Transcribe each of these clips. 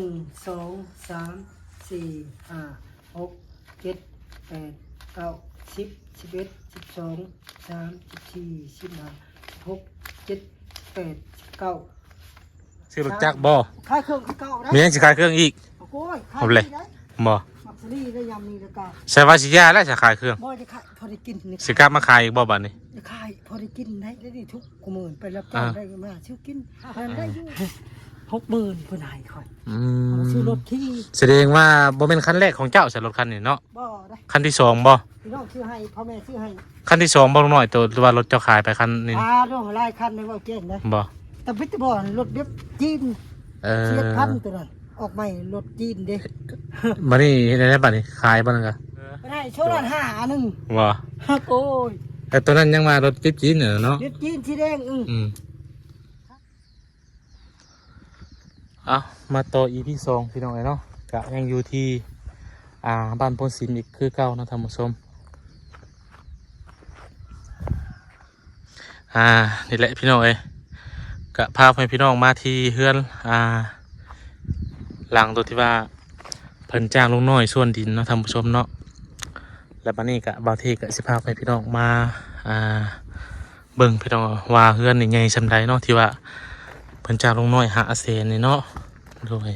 ໜຶ່ງ ສອງ ສາມ ສີ່ ຫ້າ ຫົກ ເຈັດ ແປດ ເກົ້າ ສິບ ສິບເອັດ ສິບສອງ ສິບສາມ ສິບສີ່ ສິບຫ້າ ສິບຫົກ ສິບເຈັດ ສິບແປດ ສິບເກົ້າ ຊື້ລົດຈັກບໍ່? ຂາຍເຄື່ອງຄືເກົ່າໄດ໋. ມີຫຍັງຊິຂາຍເຄື່ອງອີກ? ໂອ້ຍ ຂາຍ ເອົາເລີຍ ດີໄດ໋. ບໍ່ ມັກສະລີໄດ້ຍາມນີ້ລະກະ ໃສ່ວ່າຊິຢ່າແລ້ວ ຊິຂາຍເຄື່ອງ. ບໍ່ ຈະຂາຍພໍໄດ້ກິນນີ້ ຊິກັບມາຂາຍອີກບໍ່ບາດນີ້? ຈະຂາຍພໍໄດ້ກິນໄດ໋. ດຽວນີ້ທຸກມື້ໄປຮັບຈ້າງ ອ່າ ໄດ້ມາຊື້ກິນ ເພິ່ນໄດ້ຢູ່ ຫົກໝື່ນເພິ່ນໃຫ້ຂ້ອຍ. ອືມ ເອົາຊື້ລົດຂີ່. ສະແດງວ່າບໍ່ແມ່ນຄັນແລກຂອງເຈົ້າຊະ ລົດຄັນນີ້ເນາະ? ບໍ່ໄດ໋. ຄັນທີສອງບໍ່? ພີ່ນ້ອງຊື້ໃຫ້ ພໍ່ແມ່ຊື້ໃຫ້. ຄັນທີສອງບໍ່ ລຸງນ້ອຍ? ໂຕ ຫຼືວ່າລົດເຈົ້າຂາຍໄປຄັນນີ້? ອ່າ ໂດ ຫຼາຍຄັນເດ້ ເວົ້າແຈ້ງເດ້. ບໍ່ ແຕ່ພິດແຕ່ບໍ່ ລົດແບບຈີນ ເອີ ສິບເອັດພັນ ໂຕນັ້ນ ອອກໃໝ່ ລົດຈີນເດ້. ບັດນີ້ເຮັດແນວໃດບັດນີ້? ຂາຍບໍ່ນັ້ນກະ ໄດ້ໂຊລ້ານຫ້າອັນໜຶ່ງ. ບໍ່ ໂອ້ຍ ແຕ່ໂຕນັ້ນຍັງວ່າລົດຈີນຫັ້ນນະເນາະ? ລົດຈີນສີແດງ. ອື ອືມ ເອົາ ມາຕໍ່ ອີ ພີ ສອງ ພີ່ນ້ອງເອີຍເນາະ, ກະຍັງຢູ່ທີ່ ອ່າ ບ້ານໂພນສິມອີກຄືເກົ່າເນາະທ່ານຜູ້ຊົມ. ອ່າ ນີ້ແຫຼະພີ່ນ້ອງເອີຍ ກະພາໃຫ້ພີ່ນ້ອງມາທີ່ເຮືອນ ອ່າ ຫຼັງໂຕທີ່ວ່າເພິ່ນຈ້າງລຸງນ້ອຍສວນດິນເນາະທ່ານຜູ້ຊົມເນາະ. ແລ້ວບັດນີ້ກະບ່າວເທກະຊິພາໃຫ້ພີ່ນ້ອງມາ ອ່າ ເບິ່ງພີ່ນ້ອງວ່າເຮືອນນີ້ໃຫຍ່ສ່ຳໃດເນາະ ທີ່ວ່າເພິ່ນຈ້າງລຸງນ້ອຍຫ້າແສນນີ້ເນາະ. ໂດຍ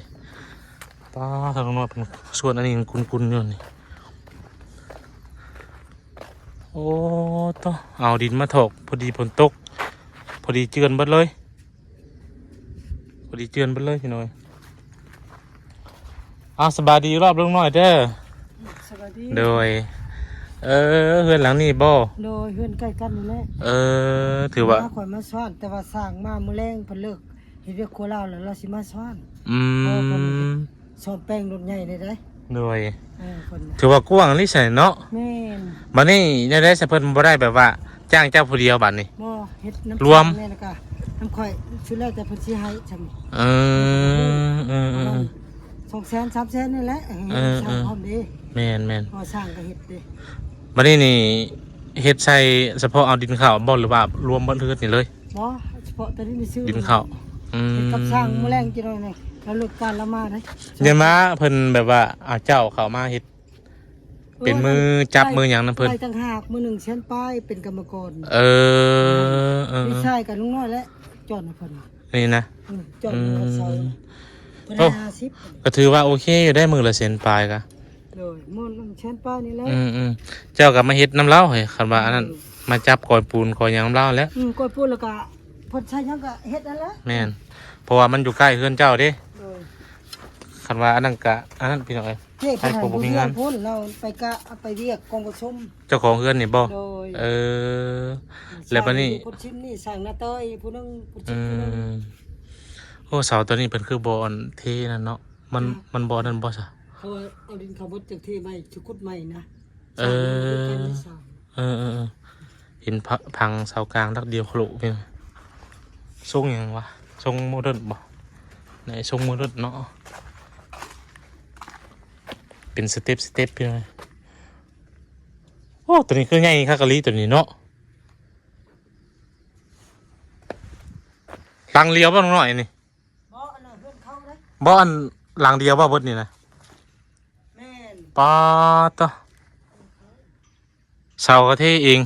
ປ້າ ທາງລຸງນ້ອຍເພິ່ນສວນອັນນີ້ກຸນໆຢູ່ນີ້. ໂອ້ ໂຕ ເອົາດິນມາຖອກ ພໍດີຝົນຕົກ ພໍດີເຈື່ອນເບິດເລີຍ. ພໍດີເຈື່ອນເບິດເລີຍພີ່ນ້ອງ. ອ້າວ ສະບາຍດີອີກລອບລຸງນ້ອຍເດີ. ສະບາຍດີ. ໂດຍ ເອີ ເຮືອນຫຼັງນີ້ບໍ່? ໂດຍ ເຮືອນໃກ້ກັນນີ້ແຫຼະ. ເອີ ຖືວ່າຂ້ອຍມາສວນ ແຕ່ວ່າຊ່າງມາມື້ແລງເພິ່ນເລີກເຮັດວຽກຄົວລາວແລ້ວ ລາວຊິມາສວນ. ອືມ ເອີ ເພິ່ນ ສ້ອມແປງລົດໃຫຍ່ໄດ້ໄດ໋. ໂດຍ ເອີ ເພິ່ນນະ ຖືວ່າກວ້າງອີ່ຫຼີຊັ້ນເນາະ. ແມ່ນ. ບັດນີ້ແນວໃດຊະ ເພິ່ນບໍ່ໄດ້ແບບວ່າຈ້າງເຈົ້າຜູ້ດຽວບັດນີ້? ບໍ່ ເຮັດນຳ ລວມ ແມ່ນ ແລ້ວກະນຳຂ້ອຍ ສຸດແລ້ວແຕ່ເພິ່ນຊິໃຫ້ຊ່ຳ. ເອີ ເອີ ເອີ ປະມານສອງແສນ ສາມແສນນີ້ແຫຼະ. ເອີ ເອີ ຊ່າງພ້ອມເດ້. ແມ່ນໆ ພໍຊ່າງກະເຮັດເດ້. ບັດນີ້ນີ້ເຮັດໃສ່ສະເພາະເອົາດິນເຂົ້າບໍ່ ຫຼືວ່າລວມເບິດເຮືອນນີ້ເລີຍ? ບໍ່ ສະເພາະແຕ່ດິນຊື່ ດິນເຂົ້າ. ອືມ ເຮັດກັບຊ່າງມື້ແລງ ຈັກໜ້ອຍໜຶ່ງລາວເລີກການລາວມາໄດ໋. ຢ່າມາເພິ່ນແບບວ່າເອົາເຈົ້າເຂົ້າມາເຮັດ ເອີ ເປັນມືຈັບ ໄລ່ ມືຫຍັງນຳເພິ່ນ ໄລ່ຕ່າງຫາກ ມື້ໜຶ່ງແສນປາຍ ເປັນກຳມະກອນ. ເອີ ເອີ ເອີ ພີ່ຊາຍກັບລຸງນ້ອຍແຫຼະ ຈ້ອນໃຫ້ເພິ່ນ. ນີ້ນະ ອືມ ຈ້ອນໃຫ້ເຊົາ. ອືມ ເພິ່ນໃຫ້ຫ້າສິບ ໂອ້ ກະຖືວ່າໂອເຄຢູ່ໄດ໋ ມື້ລະແສນປາຍກະ. ໂດຍ ໝົດແສນປາຍນີ້ແຫຼະ. ອືມ ອືມ ເຈົ້າກະມາເຮັດນຳລາວເຮີ້ຍ ຄັນວ່າອັນນັ້ນ ອືມ ມາຈັບກອຍປູນກອຍຫຍັງນຳລາວແຫຼະ. ອືມ ກອຍປູນແລ້ວກະເພິ່ນໃຊ້ຫຍັງກະເຮັດນັ້ນແຫຼະ. ແມ່ນ ເພາະວ່າມັນຢູ່ໃກ້ເຮືອນເຈົ້າເດ້. ໂດຍ ຄັນວ່າອັນນັ້ນກະອັນນັ້ນພີ່ນ້ອງເອີຍ. ເຈົ້ ໃຜກໍບໍ່ມີງານພຸ້ນ ລາວໄປກະໄປວຽກກອງປະຊຸມ. ເຈົ້າຂອງເຮືອນນີ້ບໍ່? ໂດຍ ເອີ ແລ້ວບັດນີ້ ຄົນຊິມນີ້ ສ້າງໜ້າຕ້ອຍຜູ້ໜຶ່ງ ຜູ້ຊິມຜູ້ໜຶ່ງ. ອືມ ໂອ້ ເສົາໂຕນີ້ເພິ່ນຄືບໍ່ອັນເທນັ້ນເນາະ. ມັນ ມັນບໍ່ນັ້ນບໍ່ຊະ? ເຂົາວ່າເອົາດິນເຂົ້າໝົດຈັ່ງເທໃໝ່ ຊິຂຸດໃໝ່ນະ. ເອີ ເອີ ເອີ ເອີ ເຫັນ ພະ ຜັງເສົາກາງດັກດຽວໂຄລະເປັນ ຊົງຫຍັງວະ? ຊົງໂມເດີນບໍ່? ໃນຊົງໂມເດີນເນາະ ເປັນສະເຕັບ ສະເຕັບພີ່ນ້ອງ. ໂອ້ ໂຕນີ້ຄືໃຫຍ່ຄັກອີ່ຫຼີໂຕນີ້ເນາະ. ຫຼັງດຽວບໍ່ນ້ອງນ້ອຍນີ້? ບໍ່ ອັນນັ້ນເຮືອນເຂົາເດ້. ບໍ່ ອັນຫຼັງດຽວບໍ່ເບິດນີ້ນະ? ແມ່ນ. ປາດໂທ້ ເສົາກະເທເອງ.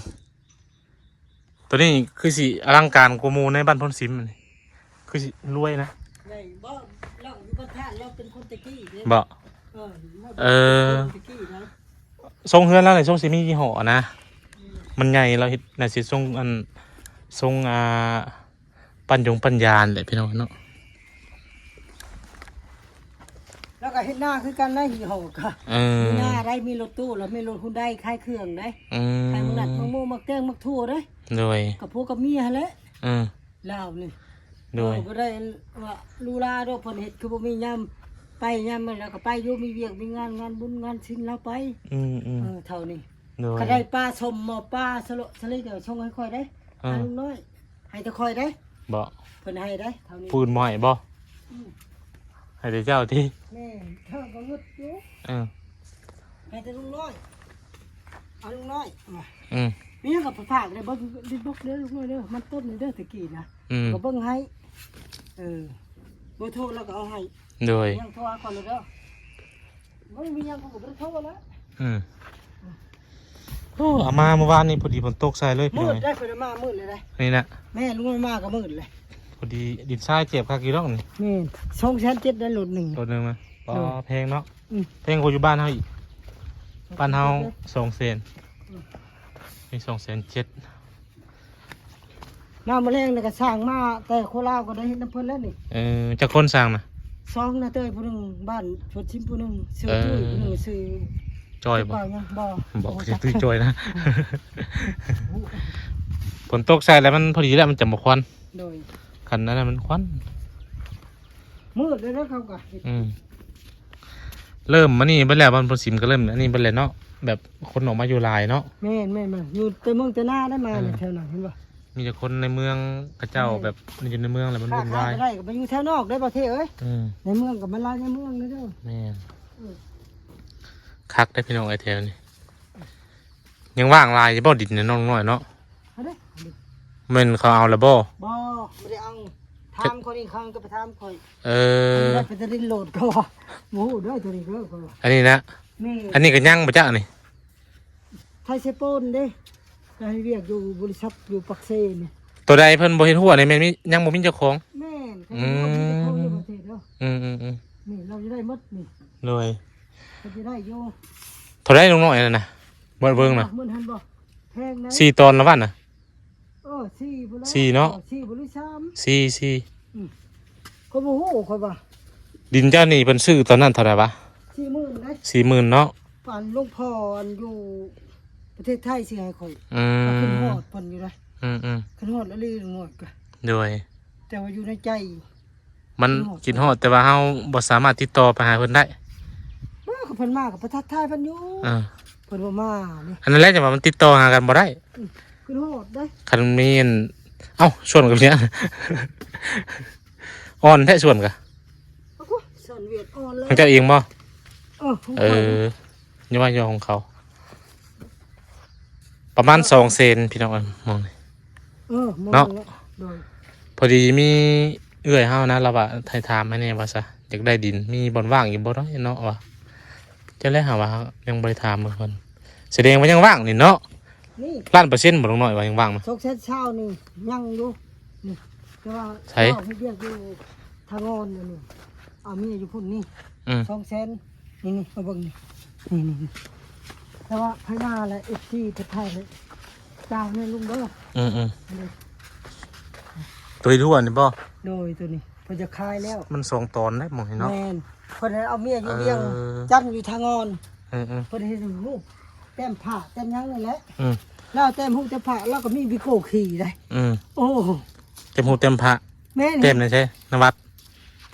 ໂຕນີ້ຄືຊິອະລັງການກວ່າໝູ່ໃນບ້ານໂພນສິມນີ້ ຄືຊິລວຍນະ. ໄດ້ບໍ່? ລາວຢູ່ບ້ານທາດ ລາວເປັນຄົນແຕ່ກີ້ເດ້. ບໍ່? ເອີ ເອີ ຄົນແຕ່ກີ້ນະ. ຊົງເຮືອນລາວນີ້ຊົງຊິມີຍີ່ຫໍ້ນະ. ອືມ ມັນໃຫຍ່ ລາວເຮັດໜ້າຊິຊົງອັນ ຊົງ ອ່າ ປັນຍົງປັນຍານແຫຼະພີ່ນ້ອງເນາະ. ລາວກະເຮັດນາຄືກັນນະ ຍີ່ຫໍ້ກະ. ເອີ ມີນາໄດ້ ມີລົດຕູ້ ແລ້ວມີລົດຮຸນໄດຂາຍເຄື່ອງໄດ໋. ອືມ ຂາຍໝາກນັດ ໝາກໂມ ໝາກແຕງ ໝາກຖົ່ວເດ້. ໂດຍ ກັບຜົວກັບເມຍຫັ້ນແຫຼະ. ເອີ ລາວນີ້. ໂດຍ ບໍ່ໄດ້ວ່າຫຼູຫຼາດອກ ເພິ່ນເຮັດຄືບໍ່ມີຍາມໄປ ຍາມນັ້ນລາວກະໄປຢູ່ ມີວຽກມີງານ ງານບຸນງານສິນລາວໄປ. ອືມໆ ເອີ ເທົ່ານີ້. ໂດຍ ກະໄດ້ປາສົ້ມ ໝໍ້ປາສະເລາະສະເລະ ສົ່ງໃຫ້ຂ້ອຍໄດ໋. ເອີ ຫາລຸງນ້ອຍ ໃຫ້ແຕ່ຂ້ອຍເດ້. ບໍ່ ເພິ່ນໃຫ້ເດ້ ເທົ່ານີ້. ຜູ້ອື່ນບໍ່ໃຫ້ບໍ່? ອືມ ໃຫ້ແຕ່ເຈົ້າຕິ? ແມ່ນ ເຈົ້າກະງຶດຢູ່. ເອີ ໃຫ້ແຕ່ລຸງນ້ອຍ ເອົາລຸງນ້ອຍ. ອືມ ມີຫຍັງກະຝາກໄດ້ ເບິ່ງດິນບົກເດີລຸງນ້ອຍເດີ ມັນຕົ້ນນີ້ເດີ ແຕ່ກີ້ນະ. ອືມ ກະເບິ່ງໃຫ້. ເອີ ເບີໂທລາວກະເອົາໃຫ້. ໂດຍ ຍັງໂທຫາກ່ອນເດີ. ບໍ່ມີຫຍັງ ເຂົາກໍບໍ່ໄດ້ໂທແລ້ວ. ອືມ ໂອ້ ເອົາມາເມື່ອວານນີ້ ພໍດີຝົນຕົກໃສ່ເລີຍພີ່ນ້ອງ. ມືດໄດ້ ເພິ່ນເອົາມາມືດເລີຍໄດ໋. ນີ້ນະ ແມ່ນ ລຸງມາກໍມືດເລີຍ. ພໍດີດິນຊາຍເຈັບຄັກຢູ່ດອກນີ້. ແມ່ນ ສອງແສນເຈັດໄດ້ລົດໜຶ່ງ ລົດໜຶ່ງນະ. ໂດຍ ອໍ ແພງເນາະ. ອືມ ແພງກວ່າຢູ່ບ້ານເຮົາອີກ. ບ້ານເຮົາສອງແສນ. ອືມ ນີ້ສອງແສນເຈັດ. ມາມື້ແລງນີ້ກໍຊ່າງມາແຕ່ໂຄລາວ ກໍໄດ້ເຮັດນຳເພິ່ນແລ້ວນີ້. ເອີ ຈັກຄົນຊ່າງນະ? ສອງນະເຕີຍ ຜູ້ໜຶ່ງບ້ານສວນຊິມ ຜູ້ໜຶ່ງຊື່ ເອີ ຕຸ້ຍ ຜູ້ໜຶ່ງຊື່ຈອຍ. ບໍ່ ບໍ່ ບໍ່ ບໍ່ ບໍ່ ຊື່ຕຸ້ຍຈອຍນະ. ຝົນຕົກໃສ່ແລ້ວມັນພໍດີແລ້ວ ມັນຈະບໍ່ຄວັນ. ໂດຍ ຄັນນັ້ນນະມັນຄວັນ. ມືດເລີຍເດີເຂົາກໍ. ອືມ ເລີ່ມມານີ້ເບິດແລ້ວ ບ້ານໂພນຊິມກໍເລີ່ມອັນນີ້ເບິດແລ້ວເນາະ ແບບຄົນອອກມາຢູ່ຫຼາຍເນາະ. ແມ່ນໆໆ ຢູ່ແຕ່ເມືອງແຕ່ນາໄດ້ມາ ເອີ ແຖວນັ້ນເຫັນບໍ່? ມີແຕ່ຄົນໃນເມືອງ ເຂົາເຈົ້າ ແມ່ນ ແບບຢູ່ໃນເມືອງແລ້ວມັນວຸ່ນວາຍ. ຄ້າຂາຍບໍ່ໄດ້ກໍໄປຢູ່ແຖວນອກໄດ້ບໍ່ເທເອີຍ. ອືມ ໃນເມືອງກໍມາລາຍໃນເມືອງເດີ. ແມ່ນ ເອີ ຄັກເດ້ພີ່ນ້ອງເອີຍ ແຖວນີ້. ຍັງວ່າງຫຼາຍຢູ່ບໍ່ ດິນນະ ນ້ອງນ້ອຍເນາະ? ເອົາເດ້ ແມ່ນເຂົາເອົາແລ້ວບໍ່? ບໍ່ ບໍ່ໄດ້ເອົາ. ຖາມຂ້ອຍນີ້ ເຂົາກໍໄປຖາມຂ້ອຍ. ເອີ ໄປຕະດິນໂຫຼດ ເຂົາວ່າບໍ່ຮູ້ເດີ ຕົວນີ້ເດີ ເຂົາວ່າ. ອັນນີ້ນະ? ແມ່ນ ອັນນີ້ກໍຍັງບໍ່ຈັກນີ້? ໄທເຊໂປນເດ້ ໄປເຮັດວຽກຢູ່ບໍລິສັດຢູ່ປາກເຊນີ້. ຕົວໃດເພິ່ນບໍ່ເຮັດຮົ້ວນີ້ ແມ່ນມີ ຍັງບໍ່ມີເຈົ້າຂອງ? ແມ່ນ ອືມ ເຂົາຍັງບໍ່ມີເຈົ້າຂອງຢູ່ປະເທດເດີ. ອືມໆໆ ນີ້ລາວຈະໄດ້ໝົດນີ້. ໂດຍ ເພິ່ນຈະໄດ້ຢູ່. ເທົ່າໃດລຸງນ້ອຍນັ້ນນະ? ບໍ່ເບິ່ງນະ ໝື່ນຫັ້ນບໍ່? ແພງນະ ສີ່ຕອນລະວັນນະ. ເອີ ສີ່ບໍ່ລະ ສີ່ເນາະ ສີ່ບໍ່ຫຼືສາມ ສີ່ ສີ່. ອືມ ຂ້ອຍບໍ່ຮູ້ ຂ້ອຍວ່າ. ດິນເຈົ້ານີ້ເພິ່ນຊື້ຕອນນັ້ນເທົ່າໃດວະ? ສີ່ໝື່ນເດ້. ສີ່ໝື່ນເນາະ. ອັນຫຼວງພໍ່ອັນຢູ່ປະເທດໄທຊິໃຫ້ຂ້ອຍ. ອືມ ເອົາຂຶ້ນຮອດເພິ່ນຢູ່ເດ້. ອືມໆ ຂຶ້ນຮອດອີ່ຫຼີ ງວດກະ. ໂດຍ ແຕ່ວ່າຢູ່ໃນໃຈ ມັນ ໂອ້ ຄິດຮອດ ແຕ່ວ່າເຮົາບໍ່ສາມາດຕິດຕໍ່ໄປຫາເພິ່ນໄດ້. ບໍ່ ຄັນເພິ່ນມາກໍໄປທັກທາຍເພິ່ນຢູ່. ເອີ ເພິ່ນບໍ່ມານີ້ ອັນນັ້ນແຫຼະ ຈັ່ງວ່າມັນຕິດຕໍ່ຫາກັນບໍ່ໄດ້. ອືມ ຄິດຮອດເດ້. ຄັນມີອັນ ເອົ້າ ສວນກັບເນຍ ອ່ອນແທ້ສວນກະ. ເອົາ ສວນຫວຽດອ່ອນເລີຍ. ຂອງເຈົ້າເອງບໍ່? ເອີ ຂອງຂ້ອຍ. ເອີ ຢ່າວ່າຢ່າຂອງເຂົາ. ປະມານສອງແສນ ພີ່ນ້ອງເອີຍ ມອງນີ້. ເອີ ມອງເນາະ ນີ້ແຫຼະ. ໂດຍ ພໍດີມີເອື້ອຍເຮົານະ ລາວວ່າໃຫ້ຖາມໃຫ້ແດ່ວ່າຊະ ຢາກໄດ້ດິນ ມີບ່ອນວ່າງຢູ່ບໍ່ເນາະວ່າ. ຈັ່ງໃດຫາວ່າຍັງບໍ່ໄດ້ຖາມເພິ່ນ. ສະແດງວ່າຍັງວ່າງນີ້ເນາະ. ນີ້ ລ້ານເປີເຊັນບໍ່ ລຸງນ້ອຍ ວ່າຍັງວ່າງນະ? ສອງແສນຊາວນີ້ຍັງຢູ່ນີ້ ແຕ່ວ່າ ໃສ? ເຮົາເຮັດວຽກຢູ່ທາງອອນນີ້ ເອົາເມຍຢູ່ພຸ້ນນີ້. ອືມ ສອງແສນ. ນີ້ໆ ມາເບິ່ງນີ້ ນີ້ໆ ແຕ່ວ່າພາຍໜ້າແຫຼະ ເອັຟຊີ ໄປຖ່າຍເລີຍ. ຈ້າງແມ່ນລຸງເດີ. ອືມໆ ນີ້ ຕົວທີ່ທົ່ວນີ້ບໍ່? ໂດຍ ຕົວນີ້ເພິ່ນຈະຂາຍແລ້ວ. ມັນສອງຕອນໄດໝ່ອງນີ້ເນາະ. ແມ່ນ ເພິ່ນເອົາເມຍຢູ່ວຽງ ເອີ ຈັນ ຢູ່ທາງອອນ. ເອີໆ ເພິ່ນເຮັດຮູບແຕ້ມຜ້າແຕ້ມຫຍັງນີ້ແຫຼະ. ອືມ ລາວແຕ້ມຮູບແຕ້ມຜ້າ ລາວກໍມີວິໂກ້ຂີ່ໄດ໋. ອືມ ໂອ້ ແຕ້ມຮູບແຕ້ມຜ້າ. ແມ່ນ ແຕ້ມໃນໃສ? ນະວັດ.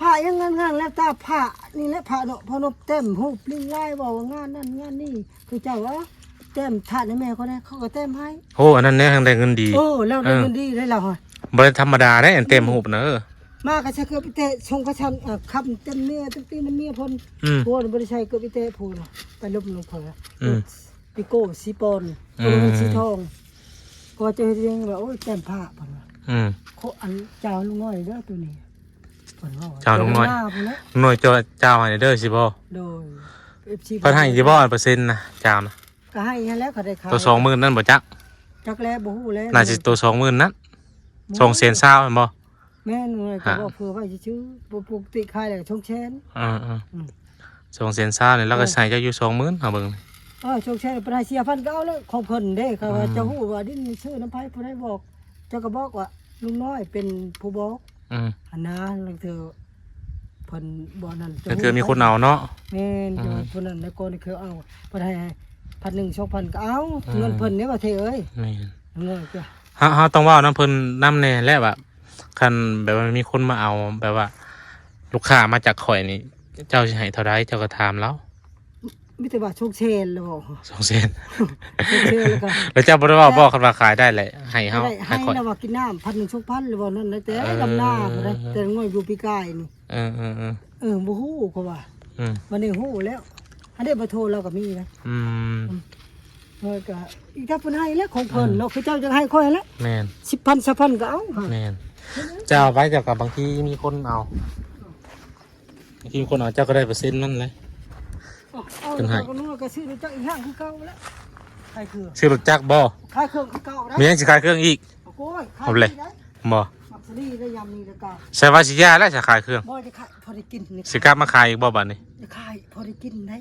ຜ້າຍັງງາມໆ ແລ້ວຕາຜ້ານີ້ແຫຼະ ຜ້າເນາະ ພໍ່ນົບແຕ້ມຮູບລິງລາຍ ເວົ້າວ່າງານນັ້ນງານນີ້ ຜູ້ເຈົ້າວ່າແຕ້ມທາດໃຫ້ແມ່ຂ້ອຍແດ່ ເຂົາກໍແຕ້ມໃຫ້. ໂອ້ ອັນນັ້ນແດ່ ແຮ່ງໄດ້ເງິນດີ. ໂອ້ ລາວໄດ້ ເອີ ເງິນດີໄດ໋ລາວ. ບໍ່ໄດ້ທຳມະດາເດ້ ອັນແຕ້ມຮູບນະ. ເອີ ມາກໍໃສ່ເກີບໄປແຕະ ຊົງກະສັນ ອາ ຄຳເຕັມເມຍ ເຕັມຕີນເມຍເພິ່ນ. ອືມ ຜົວບໍ່ໄດ້ໃສ່ເກີບໄປແຕະ ຜົວນະ ໄປລົມນຳຂ້ອຍ. ອືມ ວິໂກ້ສີປອນ ອືມ ເອີ ສີທອງ ກໍຈະເຮັດຫຍັງວ່າ ໂອ້ຍ ແຕ້ມຜ້າເພິ່ນວ່າ. ອືມ ໂຄ ອັນ ເຈົ້າລຸງນ້ອຍເດີ ໂຕນີ້ ເພິ່ນເວົ້າ. ເຈົ້າລຸງນ້ອຍ ເຈົ້າໜ້າພຸ້ນແຫຼະ ລຸງນ້ອຍເຈົ້າໃຫ້ເດີ ຊິບໍ່? ໂດຍ ເອັຟຊີ ເພິ່ນໃຫ້ຢູ່ບໍ່ ອັນເປີເຊັນນະ ເຈົ້ານະ? ກໍໃຫ້ຫັ້ນແຫຼະ ເຂົາໄດ້ຂາຍ ໂຕສອງໝື່ນນັ້ນບໍ່ຈັກ? ຈັກແລ້ວ ບໍ່ຮູ້ແລ້ວ ໜ້າຊິໂຕສອງໝື່ນນັ້ນ. ບໍ່ ສອງແສນຊາວແມ່ນບໍ່? ແມ່ນ ເອີຍ ກໍບອກເຜື່ອໄວ້ຊື່ໆ ປົກຕິຂາຍແລ້ວສອງແສນ. ເອີໆ ອືມ ສອງແສນຊາວນີ້ ລາວກໍໃຫ້ເຈົ້າຢູ່ສອງໝື່ນ ເຮົາເບິ່ງ. ເອີ ສອງແສນ ປານໃຫ້ສີ່ພັນກໍເອົາແລ້ວ ຂອງເພິ່ນເດ້. ເຂົາວ່າ ອືມ ເຈົ້າຮູ້ວ່າດິນຊື່ນຳໃຜ ຜູ້ໃດບອກ ເຈົ້າກໍບອກວ່າລຸງນ້ອຍເປັນຜູ້ບອກ. ອືມ ຫັ້ນນະ ລາງເທື່ອເພິ່ນບໍ່ນັ້ນ ລາງເທື່ອມີຄົນເອົາເນາະ. ແມ່ນ ອືມ ຜູ້ນັ້ນແລ້ວກໍຄືເອົາ ເພິ່ນໃຫ້ພັນໜຶ່ງ ສອງພັນກໍເອົາ. ອືມ ເງິນເພິ່ນເດ້ວ່າເທເອີຍ. ແມ່ນ ເງິນກໍ ເຮົາ ເຮົາຕ້ອງເວົ້ານຳເພິ່ນນຳແດ່ແຫຼະວ່າ ຄັນແບບວ່າມີຄົນມາເອົາ ແບບວ່າລູກຄ້າມາຈາກຂ້ອຍນີ້ ເຈົ້າຊິໃຫ້ເທົ່າໃດ ເຈົ້າກໍຖາມລາວ. ມີແຕ່ວ່າສອງແສນແລ້ວບໍ່? ສອງແສນ ສອງແສນແລ້ວກໍ ແລ້ວເຈົ້າບໍ່ໄດ້ເວົ້າບໍ່ ຄັນວ່າຂາຍໄດ້ແຫຼະ ໃຫ້ເຮົາ ໃຫ້ ໃຫ້ຂ້ອຍ ລາວວ່າກິນນ້ຳ ພັນໜຶ່ງ ສອງພັນ ຫຼືວ່ານັ້ນແຫຼະ ແຕ່ ເອີ ດຳນາພຸ້ນນະ ແຕ່ງວດຢູ່ປີກາຍນີ້. ເອີໆໆ ເອີ ບໍ່ຮູ້ ເຂົາວ່າ. ອືມ ບັດນີ້ຮູ້ແລ້ວ ອັນເດ ເບີໂທລາວກໍມີນະ. ອືມ ອືມ ເອີ ກໍອີກຖ້າເພິ່ນໃຫ້ແຫຼະ ຂອງເພິ່ນເນາະ. ອືມ ຄືເຈົ້າຈະໃຫ້ຂ້ອຍແຫຼະ. ແມ່ນ ສິບພັນ ຊາວພັນກໍເອົາ. ແມ່ນ ເຈົ້າໄວ້ ເຈົ້າກໍບາງທີມີຄົນເອົາ. ທີ່ຄົນເອົາເຈົ້າກໍໄດ້ເປີເຊັນມັນແຫຼະ. ເອົາ ເອົາ ເພິ່ນໃຫ້ ເອົາ ກໍນຶກວ່າກໍຊື້ລົດຈັກອີກຢ່າງຄືເກົ່າແຫຼະ. ຂາຍເຄື່ອງ ຊື້ລົດຈັກບໍ່? ຂາຍເຄື່ອງຄືເກົ່ານະ. ມີຫຍັງຊິຂາຍເຄື່ອງອີກ? ໂອ້ຍ ຂາຍ ເອົາເລີຍ ດີໄດ໋. ບໍ່ ມັກສະລີໄດ້ຍາມນີ້ລະກະ ໃສ່ວ່າຊິຢ່າແລ້ວ ຊິຂາຍເຄື່ອງ. ບໍ່ ຈະຂາຍ ພໍໄດ້ກິນນີ້ ຊິກັບມາຂາຍອີກບໍ່ບາດນີ້? ຈະຂາຍ ພໍໄດ້ກິນໄດ໋.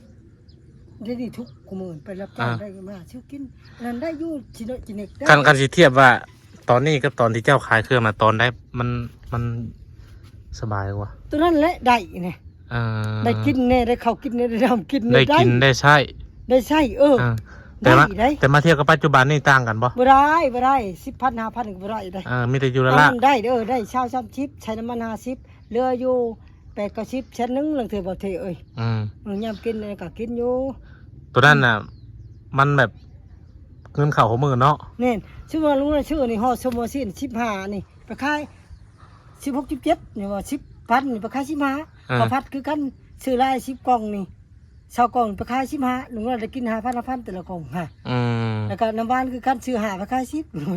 ດຽວນີ້ທຸກມື້ໄປຮັບຈ້າງ ອ່າ ໄດ້ມາຊື້ກິນ ອັນນັ້ນໄດ້ຢູ່ ຊິເນາະ ຊິເນັກໄດ້. ຄັນ ຄັນຊິທຽບວ່າຕອນນີ້ກັບຕອນທີ່ເຈົ້າຂາຍເຄື່ອງນະ ຕອນໃດມັນ ມັນສະບາຍກວ່າ? ຕອນນັ້ນແຫຼະໄດ້ແນ່ ເອີ ໄດ້ກິນແນ່ ໄດ້ເຂົ້າກິນແນ່ ໄດ້ນ້ຳກິນແນ່ ໄດ້ກິນໄດ້ໃຊ້ ໄດ້ໃຊ້ ເອີ ອ່າ ແຕ່ມາ ໄດ້ໄດ໋. ແຕ່ມາທຽບກັບປັດຈຸບັນນີ້ຕ່າງກັນບໍ່? ບໍ່ໄດ້ ບໍ່ໄດ້ ສິບພັນ ຫ້າພັນກໍບໍ່ໄດ້ໄດ໋. ເອີ ມີແຕ່ຢູ່ລະລະ ອັນນັ້ນໄດ້ເດີ ໄດ້ຊາວ ສາມສິບ ໃຊ້ນ້ຳມັນຫ້າສິບ ເຫຼືອຢູ່ ແປດເກົ້າສິບ ແສນໜຶ່ງ ລາງເທື່ອບໍ່ເທເອີຍ. ອືມ ເອີ ຍາມກິນກໍກິນຢູ່. ໂຕນັ້ນນະ ມັນແບບເງິນເຂົ້າຫົວມື້ເນາະ. ແມ່ນ ຊື່ວ່າລຸງນະ ຊື້ນີ້ ຫໍ່ສົມວ່າຊີ້ນ ສິບຫ້າ ນີ້ ໄປຂາຍ ສິບຫົກ ສິບເຈັດ ນີ້ວ່າ ສິບພັນ ນີ້ໄປຂາຍ ສິບຫ້າ. ເອີ ເຂົ້າຜັດຄືກັນ ຊື້ຫຼາຍ ສິບກ່ອງນີ້ ຊາວກ່ອງໄປຂາຍ ສິບຫ້າ ລຸງນະ ໄດ້ກິນ ຫ້າພັນ ຫ້າພັນ ແຕ່ລະກ່ອງຫັ້ນ. ອືມ ແລ້ວກໍນ້ຳຫວານຄືກັນ ຊື້ຫ້າໄປຂາຍ ສິບ. ອືມ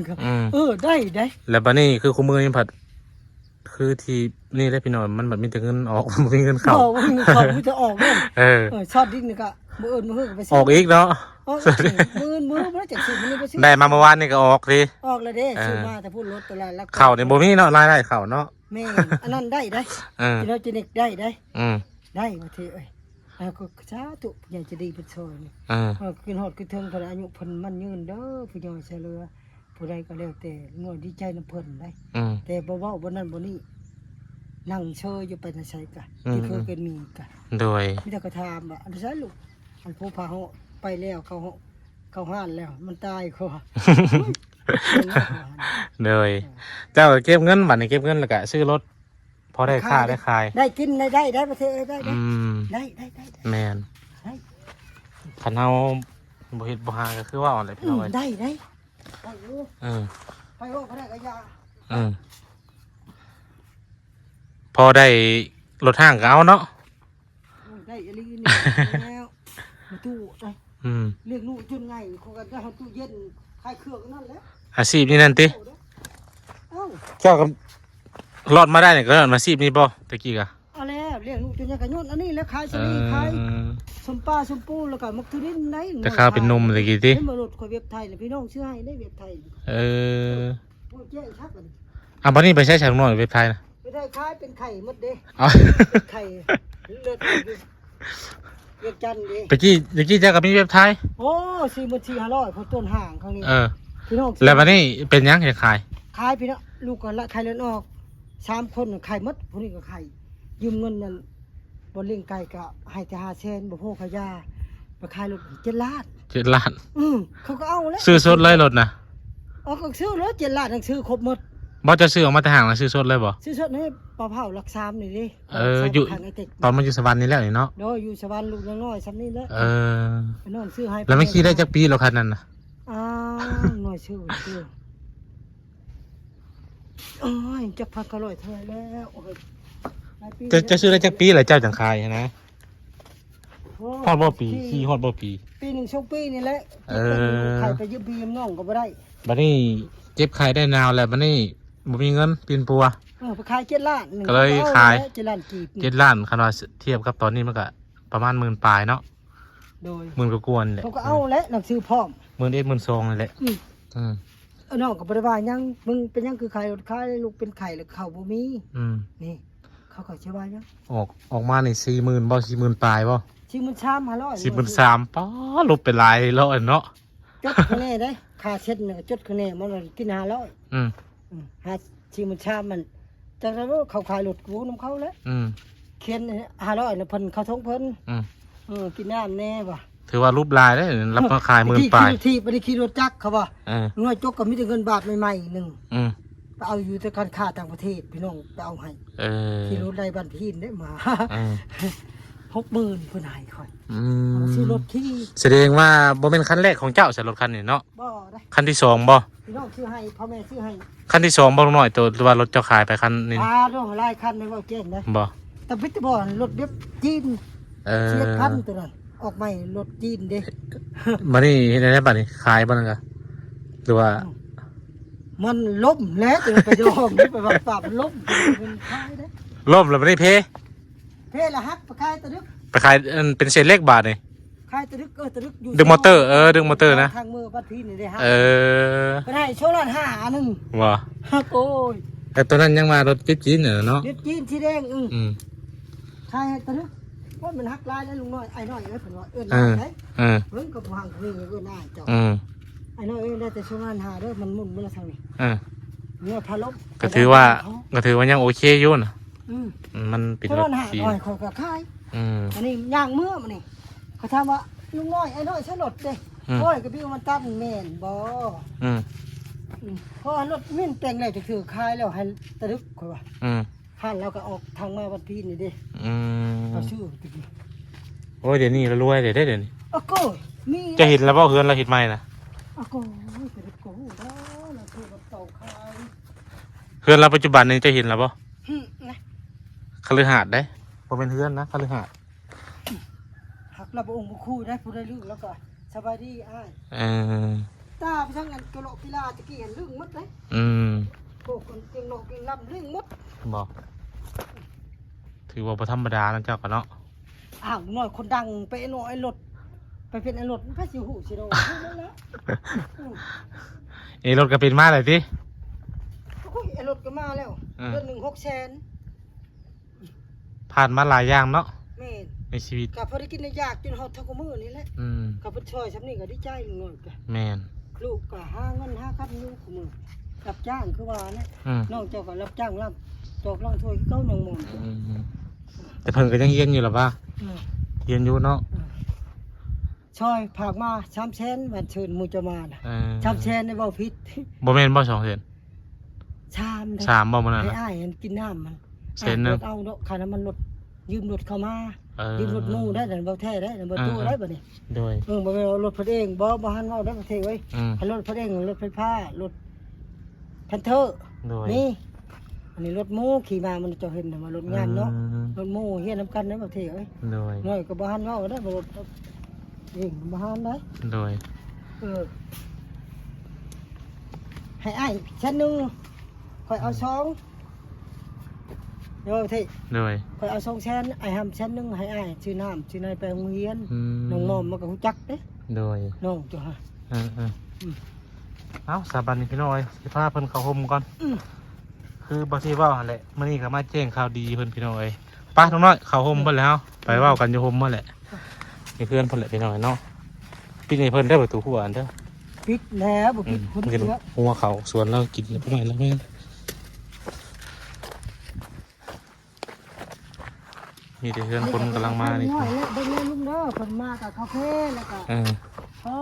ເອີ ໄດ້ໄດ໋. ແລ້ວບາດນີ້ຄືຄູ່ມື້ນີ້ພັດ ຄືທີ່ນີ້ແຫຼະພີ່ນ້ອງ ມັນແບບມີແຕ່ເງິນອອກ ບໍ່ມີເງິນເຂົ້າ. ບໍ່ ບໍ່ມີເງິນເຂົ້າ ມີແຕ່ອອກເດ້. ເອີ ເອີ ຊອດດິນນີ້ກໍມື້ອື່ນມື້ຮືກໍໄປຊື້ ອອກອີກເນາະ. ອອກອີກ ມື້ອື່ນມື້ຮືບໍ່ໄດ້ຈັກຊື້ ມື້ນີ້ໄປຊື້ ໄດ້ມາເມື່ອວານນີ້ກໍອອກຕິ ອອກແລ້ວເດ້. ເອີ ຊື້ມາແຕ່ພຸ້ນ ລົດໂຕລະ ເຂົ້ານີ້ບໍ່ມີເນາະ ລາຍໄດ້ເຂົ້າເນາະ. ແມ່ນ ອັນນັ້ນໄດ້ໄດ໋. ເອີ ທີ່ເຮົາຈະເນັກໄດ້ໄດ໋. ອືມ ໄດ້ວ່າເທເອີຍ. ເອີ ກໍສາທຸ ຜູ້ໃຫຍ່ໃຈດີເພິ່ນຊ່ອຍນີ້. ເອີ ເອີ ຂຶ້ນຮອດຂຶ້ນເທິງເພິ່ນ ອາຍຸເພິ່ນໝັ້ນຍືນເດີ ຜູ້ໃຫຍ່ຊ່ວຍເຫຼືອ ຜູ້ໃດກໍແລ້ວແຕ່ ນ້ອຍດີໃຈນຳເພິ່ນໄດ໋. ອືມ ແຕ່ບໍ່ເວົ້າບໍ່ນັ້ນບໍ່ນີ້ ນັ່ງເຊີຍຢູ່ ໄປນຳໃສກະ ອືມ ທີ່ເຄີຍເປັນໝີກະ. ໂດຍ ມີແຕ່ກໍຖາມວ່າ ອັນໃສລູກ ອັນຜູ້ພາເຮົາໄປແລ້ວ ເຂົາ ເຂົາຮ້ານແລ້ວ ມັນຕາຍກວ່າ. ໂດຍ ເອີ ເຈົ້າກໍເກັບເງິນ ບາດນີ້ເກັບເງິນແລ້ວກໍຊື້ລົດ ພໍໄດ້ຄ້າໄດ້ຂາຍ ໄດ້ກິນໄດ້ໄດ້ໄດ້ ປະເທດເອີຍ ໄດ້ໄດ້ ອືມ ໄດ້ໄດ້ໄດ້ ແມ່ນ ໄດ້. ຄັນເຮົາບໍ່ເຮັດບໍ່ຫາກໍຄືວ່າຫັ້ນແຫຼະ ອືມ ພີ່ນ້ອງເອີຍ ໄດ້ໄດ້ ໄດ້ຢູ່. ເອີ ໄປອອກບໍ່ໄດ້ກໍຢ່າ. ເອີ ພໍໄດ້ລົດຫ້າງກໍເອົາເນາະ. ໂອ້ຍ ໄດ້ອີ່ຫຼີນີ້ ແລ້ວ ມາຕູ້ໄດ້ ອືມ ລ້ຽງລູກຈົນໃຫຍ່ ເຂົາກໍໄດ້ຮອດຕູ້ເຢັນ ຂາຍເຄື່ອງນັ້ນແຫຼະ. ອາຊີບນີ້ນັ້ນຕິ? ເອົ້າ ເຈົ້າກໍລອດມາໄດ້ນີ້ ກໍຍ້ອນອາຊີບນີ້ບໍ່ ແຕ່ກີ້ກະ? ເອົາແລ້ວ ລ້ຽງລູກຈົນໃຫຍ່ກໍຍ້ອນອັນນີ້ແຫຼະ ຂາຍສາລີ ເອີ ຂາຍສົ້ມປາສົ້ມປູ ແລ້ວກໍໝາກທຸລິນໄດ໋. ແຕ່ຄາວເປັນໜຸ່ມແຕ່ກີ້ຕິ? ເຫັນບໍ່ ລົດຂ້ອຍວຽບໄທນະ ພີ່ນ້ອງຊື້ໃຫ້ໄດ້ ວຽບໄທ. ເອີ ໂອ້ຍ ແຈ້ງຄັກອັນນີ້. ອ່າ ບັດນີ້ໄປໃຊ້ຊະ ນ້ອງເວບໄທນະ? ໄປໄດ້ຂາຍເປັນໄຂ່ໝົດເດ້. ເອົາ ເປັນໄຂ່ເລືອດອອກຢູ່ວຽງຈັນເດ້. ຕະກີ້ ຕະກີ້ເຈົ້າກໍມີເວບໄທ? ໂອ້ ສີ່ໝື່ນສີ່ຫ້າຮ້ອຍ ພໍຕົ້ນຫ້າງຂ້າງນີ້. ເອີ ພີ່ນ້ອງ ແລ້ວບັດນີ້ເປັນຫຍັງເຮັດຂາຍ? ຂາຍພີ່ນ້ອງ ລູກກໍລະໄຂ່ເລືອດອອກ ສາມຄົນໄຂ່ໝົດ. ຜູ້ນີ້ກໍໄຂ່ ຢືມເງິນນັ້ນ ບໍ່ລ້ຽງໄກ່ກໍໃຫ້ແຕ່ຫ້າແສນ ບໍ່ພໍຄ່າຢາ ໄປຂາຍລົດເຈັດລ້ານ. ເຈັດລ້ານ? ອື ເຂົາກໍເອົາແຫຼະ. ຊື້ສົດເລີຍລົດນະ? ເອົາ ກໍຊື້ລົດເຈັດລ້ານ ຍັງຊື້ຄົບໝົດ. ບໍ່ ເຈົ້າຊື້ອອກມາແຕ່ຫ້າງນະ ຊື້ສົດເລີຍບໍ່? ຊື້ສົດໃຫ້ປາເຜົ່າຫຼັກສາມນີ້ເດ້. ເອີ ຢູ່ ຕອນມາຢູ່ສະຫວັນນີ້ແຫຼະນີ້ເນາະ? ໂດຍ ຢູ່ສະຫວັນລູກຍັງນ້ອຍຊ່ຳນີ້ແຫຼະ. ເອີ ນ້ອງຊື້ໃຫ້. ແລ້ວມັນຂີ່ໄດ້ຈັກປີແລ້ວຄັນນັ້ນນະ? ອ້າວ ນ້ອຍຊື່ ໂອ້ຍ ຈັກພັນເກົ້າຮ້ອຍເທົ່າໃດແລ້ວ. ໂອ້ຍ ຫຼາຍປີ ເຈົ້າ ເຈົ້າຊື້ໄດ້ຈັກປີແລ້ວເຈົ້າຈັ່ງຂາຍຫັ້ນນະ? ໂອ້ຍ ຮອດບໍ່ປີ? ຂີ່ຮອດບໍ່ປີ? ປີໜຶ່ງສອງປີນີ້ແຫຼະ. ເອີ ຂາຍໄປຢືມພີ່ຢືມນ້ອງກໍບໍ່ໄດ້. ບັດນີ້ເຈັບໄຂ້ໄດ້ໜາວແລ້ວ ບັດນີ້ບໍ່ມີເງິນປິ່ນປົວ. ເອີ ໄປຂາຍເຈັດລ້ານ ກໍເລີຍຂາຍເຈັດລ້ານກີບ. ເຈັດລ້ານ ຄັນວ່າທຽບກັບຕອນນີ້ມັນກໍປະມານໝື່ນປາຍເນາະ. ໂດຍ ໝື່ນກວ່າໆນີ້ແຫຼະ. ເຂົາກໍເອົາແຫຼະ ໜັງສືພ້ອມ ໝື່ນເອັດ ໝື່ນສອງນີ້ແຫຼະ. ອື ອື ເອີ ນ້ອງກໍບໍ່ໄດ້ວ່າຫຍັງ. ມຶງເປັນຫຍັງຄືຂາຍລົດ ຂາຍລູກເປັນໄຂ້ ແລ້ວເຂົາບໍ່ມີ? ອື ນີ້ ເຂົາກໍຊິວ່າຫຍັງ? ອອກ ອອກມານີ້ສີ່ໝື່ນບໍ່? ສີ່ໝື່ນປາຍບໍ່? ສີ່ໝື່ນສາມຫ້າຮ້ອຍ. ສີ່ໝື່ນສາມ ປ້າ ລົບໄປຫຼາຍຮ້ອຍເນາະ. ຈົດຂ້າງແນ່ເດ້ ຄ່າເຊັນກໍຈົດຂ້າງແນ່ ມັນກິນຫ້າຮ້ອຍ. ອື ອື ຫາ ສີ່ໝື່ນສາມມັນ ຈັກແລ້ວ ເຂົາຂາຍລົດກູນຳເຂົາແຫຼະ. ອື ຂຽນຫ້າຮ້ອຍນະ ເພິ່ນເຂົ້າຖົງເພິ່ນ. ອື ເອີ ກິນນ້ຳແນ່ວ່າ. ຖືວ່າຫຼຸບຫຼາຍເດ້ ລັບມາຂາຍໝື່ນປາຍ. ຂີ່ລົດຖີບ ບໍ່ໄດ້ຂີ່ລົດຈັກ ເຂົາວ່າ. ເອີ ນ້ອຍຈົກກໍມີແຕ່ເງິນບາດໃໝ່ໆໜຶ່ງ. ອື ໄປເອົາຢູ່ແຕ່ການຄ້າຕ່າງປະເທດ ພີ່ນ້ອງໄປເອົາໃຫ້. ເອີ ຂີ່ລົດໄລ່ບ້ານພີນໄດ້ມາ. ເອີ ຫົກໝື່ນເພິ່ນໃຫ້ຂ້ອຍ. ອື ຊື້ລົດຂີ່. ສະແດງວ່າບໍ່ແມ່ນຄັນແລກຂອງເຈົ້າ ສະ ລົດຄັນນີ້ເນາະ? ບໍ່ໄດ໋. ຄັນທີສອງບໍ່? ພີ່ນ້ອງຊື້ໃຫ້ ພໍ່ແມ່ຊື້ໃຫ້. ຄັນທີສອງບໍ່ ລຸງນ້ອຍ ໂຕ ຫຼືວ່າລົດເຈົ້າຂາຍໄປຄັນນີ້? ອ່າ ໂດ ຫຼາຍຄັນເດ້ ເວົ້າແຈ້ງເດ້. ບໍ່? ຕະບິດຕະບອນ ລົດແບບຈີນ. ເອີ ສິບເອັດພັນໂຕນັ້ນ ອອກໃໝ່ ລົດຈີນເດ້. ບັດນີ້ເຮັດແນວໃດບັດນີ້? ຂາຍບໍ່ນັ້ນກະ ຫຼືວ່າ? ມັນລົ້ມແລ້ວ ຈະໄປຈະລອງ ໄປວ່າປາບລົ້ມ ມັນຂາຍໄດ້. ລົ້ມແລ້ວບັດນີ້ເພ? ເພ ເພລະຫັກ ໄປຂາຍຕະດຶກ ໄປຂາຍ ອັນ ເປັນເສດເຫຼັກບາດນີ້ ຂາຍຕະດຶກ ເອີ ຕະດຶກຢູ່ ດຶກມໍເຕີ ເອີ ດຶກມໍເຕີນະ ທາງເມືອວັດພີນນີ້ເດ້ ເອີ ເພິ່ນໃຫ້ສອງລ້ານຫ້າອັນໜຶ່ງ ວ່າ ໂອ້ຍ ແຕ່ຕອນນັ້ນຍັງວ່າລົດຈີນຫັ້ນນະເນາະ ລົດຈີນສີແດງ ອື ອືມ ຂາຍໃຫ້ຕະດຶກ ໂອ້ຍ ມັນຫັກຫຼາຍແລ້ວລຸງນ້ອຍ ອ້າຍນ້ອຍເອີຍ ເພິ່ນວ່າ ເອີ້ນ ເອີ ເອີ ເບິ່ງກໍບໍ່ຮັກນີ້ ເອີ້ນອ້າຍເຈົ້າ ອືມ ອ້າຍນ້ອຍເອີຍ ໄດ້ແຕ່ສອງລ້ານຫ້າເດີ ມັນໝຸ່ນມາແລ້ວທາງນີ້ ເອີ ເມືອພາລົມ ກໍຖືວ່າ ກໍຖືວ່າຍັງໂອເຄຢູ່ນະ ອືມ ມັນເປັນລົດຈີນ ຂ້ອຍກໍຂາຍ ອືມ ອັນນີ້ຍ່າງເມືອມານີ້ ເຂົາຖາມວ່າ ລຸງນ້ອຍ ອ້າຍນ້ອຍໃຊ້ລົດເດ້ ອືມ ຂ້ອຍກໍບິວມັນຕັນແມ່ນບໍ່ ອືມ ອືມ ເພາະວ່າລົດມິນແປງແລ້ວ ຈະຖືຂາຍແລ້ວໃຫ້ຕະດຶກ ຂ້ອຍວ່າ ອືມ ທ່ານລາວກໍອອກທາງມາວັດພີນນີ້ເດ້ ອືມ ເຮົາຊື້ຕະກີ້ ໂອ້ຍ ດຽວນີ້ລາວລວຍເດ້ ດຽວນີ້ ໂອ້ໂກ ມີ ເຈົ້າເຫັນແລ້ວບໍ່ ເຮືອນລາວເຮັດໃໝ່ນະ ໂອ້ໂກ ຕະດຶກ ໂກ ລາວເຮັດເຕົາຂາຍ ເຮືອນລາວປັດຈຸບັນນີ້ເຈົ້າເຫັນແລ້ວບໍ່ ຫຶ ນະ ຄະລືຫາດເດ້ ບໍ່ແມ່ນເຮືອນນະ ຄະລືຫາດ ຮັກລະບໍ່ອົງບໍ່ຄູໄດ້ ຜູ້ໃດລຶ້ງລະກະສະບາຍດີອ້າຍ ເອີ ຕາໄປທາງອັນກະໂລະກິລາຕະກີ້ຫັ້ນລຶ້ງໝົດເດ້ ອືມ ພວກຄົນເກັ່ງໂລະເກັ່ງລຳລຶ້ງໝົດ ບໍ່ ຖືວ່າບໍ່ທຳມະດານະເຈົ້າກະເນາະ ອ້າວ ນ້ອຍຄົນດັງໄປເນາະ ໄອ້ລົດ ໄປເປັນໄອ້ລົດ ໃຜຊິຮູ້ຊິເນາະ ຮູ້ໝົດແລ້ວ ອືມ ເອ ລົດກະເປັນມາແລ້ວຕິ ໂອ້ຍ ໄອ້ລົດກະມາແລ້ວ ເອີ ເດືອນໜຶ່ງຫົກແສນ ຜ່ານມາຫຼາຍຢ່າງເນາະ ແມ່ນ ໃນຊີວິດ ກະພໍໄດ້ກິນໄດ້ຢາກຈົນຮອດເທົ່າທຸກມື້ນີ້ແຫຼະ ອືມ ກະເພິ່ນຊ່ອຍຊ່ຳນີ້ກະດີໃຈ ລຸງນ້ອຍກະ ແມ່ນ ລູກກະຫາເງິນຫາຄຳຢູ່ທຸກມື້ ຮັບຈ້າງຄືວ່າແຫຼະ ອືມ ນ້ອງເຈົ້າກະຮັບຈ້າງລ້າງຈອກລ້າງຖ້ວຍຄືເກົ່າ ນ້ອງມອນ ອືມ ແຕ່ເພິ່ນກະຍັງຮຽນຢູ່ລະວ່າ ອືມ ຮຽນຢູ່ເນາະ ອືມ ຊ່ອຍຝາກມາສາມແສນ ວັນເຊີນໝູ່ເຈົ້າມານະ ເອີ ສາມແສນນີ້ເວົ້າຜິດ ບໍ່ແມ່ນບໍ່ສອງແສນ ສາມເດ້ ສາມບໍ່ມື້ນັ້ນ ໃຫ້ອ້າຍຫັ້ນກິນນ້ຳມັນ ແສນໜຶ່ງ ອ້າຍເອົາດອກຄ່ານ້ຳມັນລົດ ຢືມລົດເຂົາມາ ເອີ ຢືມລົດໝູ່ໄດ້ ນັ້ນເວົ້າແທ້ໄດ້ ນັ້ນບໍ່ ເອີ ຕົວະໄດ້ບັດນີ້ ໂດຍ ເອີ ບໍ່ແມ່ນວ່າລົດເພິ່ນເອງ ບໍ່ ບໍ່ຫັນເວົ້າໄດ້ປະເທດເອີຍ ອືມ ຄັນລົດເພິ່ນເອງ ລົດໄຟຟ້າ ລົດແພນເທີ ໂດຍ ນີ້ ອັນນີ້ລົດໝູ່ຂີ່ມາ ມັນເຈົ້າເຫັນນະວ່າລົດງາມເນາະ ອືມ ລົດໝູ່ຮຽນນຳກັນເດ້ປະເທດເອີຍ ໂດຍ ນ້ອຍກໍບໍ່ຫັນເວົ້າໄດ້ວ່າລົດ ເອງບໍ່ຫານໄດ້ ໂດຍ ເອີ ໃຫ້ອ້າຍແສນໜຶ່ງ ຂ້ອຍເອົາ ອືມ ສອງ ໂດຍ ໂດຍ ຂ້ອຍເອົາສອງແສນ ອ້າຍຫ້າມແສນໜຶ່ງ ໃຫ້ອ້າຍຊື້ນ້ຳຊື້ໃນໄປໂຮງຮຽນ ອືມ ນ້ອງມອມມັນກໍຮູ້ຈັກເດ້ ໂດຍ ນ້ອງເຈົ້າຫາ ເອີໆ ອືມ ເອົາ ສາບານນີ້ພີ່ນ້ອງເອີຍ ຊິພາເພິ່ນເຂົ້າຮົ່ມກ່ອນ ອືມ ຄືບໍ່ທີ່ເວົ້າຫັ້ນແຫຼະ ມື້ນີ້ກໍມາແຈ້ງຂ່າວດີເພິ່ນພີ່ນ້ອງເອີຍ ໄປນ້ອງນ້ອຍ ເຂົ້າຮົ່ມເພິ່ນແລ້ວ ໄປເວົ້າກັນຢູ່ຮົ່ມພຸ້ນແຫຼະ ຢູ່ເຮືອນເພິ່ນແຫຼະພີ່ນ້ອງເນາະ ປິດໃຫ້ເພິ່ນເດີ ປະຕູຮົ້ວຫັ້ນເດີ ປິດແລ້ວ ບໍ່ປິດ ອືມ ຄົນເດີ ເຮັດຮົ້ວເຂົ້າສວນລາວກິນ ແລ້ວພວກນັ້ນແລ້ວແມ່ນ ມີແຕ່ເຮືອນຄົນກຳລັງມານີ້ ເບິ່ງແນ່ລຸງເດີ ເພິ່ນມາກັບເຂົ້າເພ ແລ້ວກໍ ເອີ ເອີ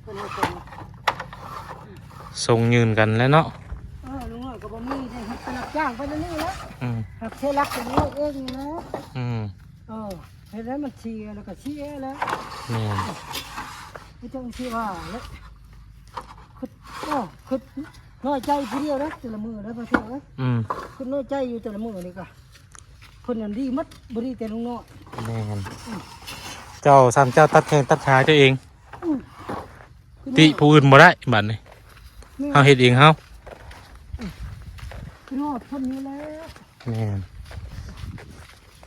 ເພິ່ນເຮັດ ສົ່ງຍື່ນກັນແຫຼະເນາະ ເອີ ລຸງນ້ອຍກໍບໍ່ມີເດ້ ເຮັດໄປຮັບຈ້າງໄປແນວນີ້ແຫຼະ ອືມ ຮັບເສຍຫຼັກເປັນເອງນີ້ແຫຼະ ອືມ ເອີ ເຮັດໃຫ້ມັນເສຍແລ້ວກໍເສຍແລ້ວ ແມ່ນ ຄືຈັ່ງຊິວ່າແຫຼະ ຄິດ ໂອ້ ຄິດນ້ອຍໃຈຜູ້ດຽວເດ້ ແຕ່ລະມື້ເດ້ ປະເທດເອີຍ ອືມ ຄິດນ້ອຍໃຈຢູ່ແຕ່ລະມື້ນີ້ກະ ເພິ່ນນັ້ນດີໝົດ ບໍ່ດີແຕ່ລຸງນ້ອຍ ແມ່ນ ອືມ ເຈົ້າ ຊ່ຳເຈົ້າຕັດແຂ້ງຕັດຂາເຈົ້າເອງ ອືມ ຕິຜູ້ອື່ນບໍ່ໄດ້ບາດນີ້ ແມ່ນ ເຮົາເຮັດເອງເຮົາ ອືມ ຄືຮອດເພິ່ນນີ້ແຫຼະ ແມ່ນ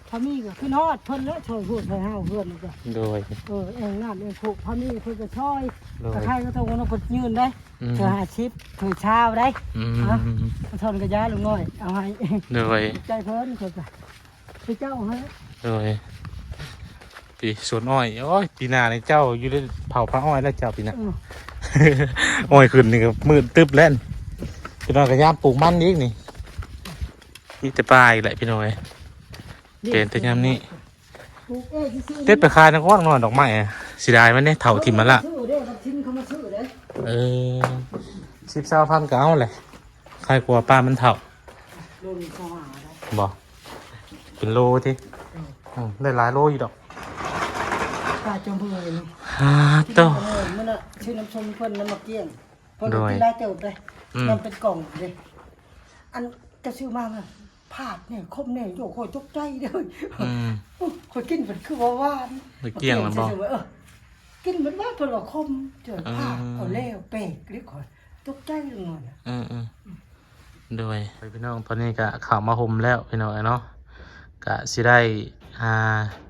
ພາມີກໍຄືຮອດເພິ່ນແຫຼະ ຊ່ອຍຫົວຊ່ອຍຫາວເຮືອນນີ້ກໍ ໂດຍ ເອີ ແອ່ງນ້ຳແອ່ງໂຄກ ພາມີເພິ່ນກໍຊ່ອຍ ໂດຍ ຕະໄຄກໍຕ້ອງເອົາເພິ່ນຍື່ນໄດ້ ອືມ ເທື່ອຫ້າສິບ ເທື່ອຊາວໄດ້ ອືມ ຮະ ເພິ່ນກໍຢາລຸງນ້ອຍ ເອົາໃຫ້ ໂດຍ ໃຈເພິ່ນ ເພິ່ນກໍ ຄືເຈົ້າຫັ້ນ ໂດຍ ປີ ສວນອ້ອຍ ໂອ້ຍ ປີໜ້ານີ້ເຈົ້າຢູ່ໄດ້ເຜົາພາອ້ອຍແລ້ວເຈົ້າປີໜ້າ ອືມ ອ້ອຍຂຶ້ນນີ້ກໍມືດຕຶບແລ້ວ ພີ່ນ້ອງກໍຍາມປູກມັນອີກນີ້ ມີແຕ່ປ່າອີກແຫຼະພີ່ນ້ອງເອີຍ ເປັນແຕ່ຍາມນີ້ ປູກເອງຊື່ໆ ເຮັດໄປຂາຍນະ ກວ້າງໜ້ອຍດອກໄມ້ ເສຍດາຍມັນເດ້ ເຖົ້າຖິ້ມມັນລະ ເອີ ສິບ ຊາວພັນກໍເອົາແຫຼະ ຂາຍກວ່າປາມັນເຖົ້າ ໂລໜຶ່ງຊາວຫ້າໄດ້ ບໍ່ ເປັນໂລຕິ ເອີ ອືມ ໄດ້ຫຼາຍໂລຢູ່ດອກ ປາຈອມເບິ່ງນີ້ ຫາໂຕ ເອີ ມື້ນັ້ນນະ ຊື້ນ້ຳສົ້ມເພິ່ນນຳມາກ້ຽງ ເພິ່ນ ໂດຍ ກິນຫຼາຍເຕີບເດ້ ອືມ ນຳເປັນກ່ອງເດ້ ອັນຈະຊື້ມາ ພາດແດ່ ຄົມແດ່ ໂອ້ ຂ້ອຍຕົກໃຈເດີ້ ອືມ ໂອ້ ຂ້ອຍກິນເພິ່ນຄືວ່າຫວານ ໄດ້ກ້ຽງແລ້ວບໍ່ ເອີ ກິນເບິດວ່າ ເພິ່ນວ່າຄົມ ເຈີ ອືມ ພາດເອົາແລ້ວ ແປກເລີຍ ຂ້ອຍຕົກໃຈເລີຍ ເອີໆ ໂດຍ ພີ່ນ້ອງ ຕອນນີ້ກະເຂົ້າມາຮົ່ມແລ້ວພີ່ນ້ອງເອີຍເນາະ ກະຊິໄດ້ ອ່າ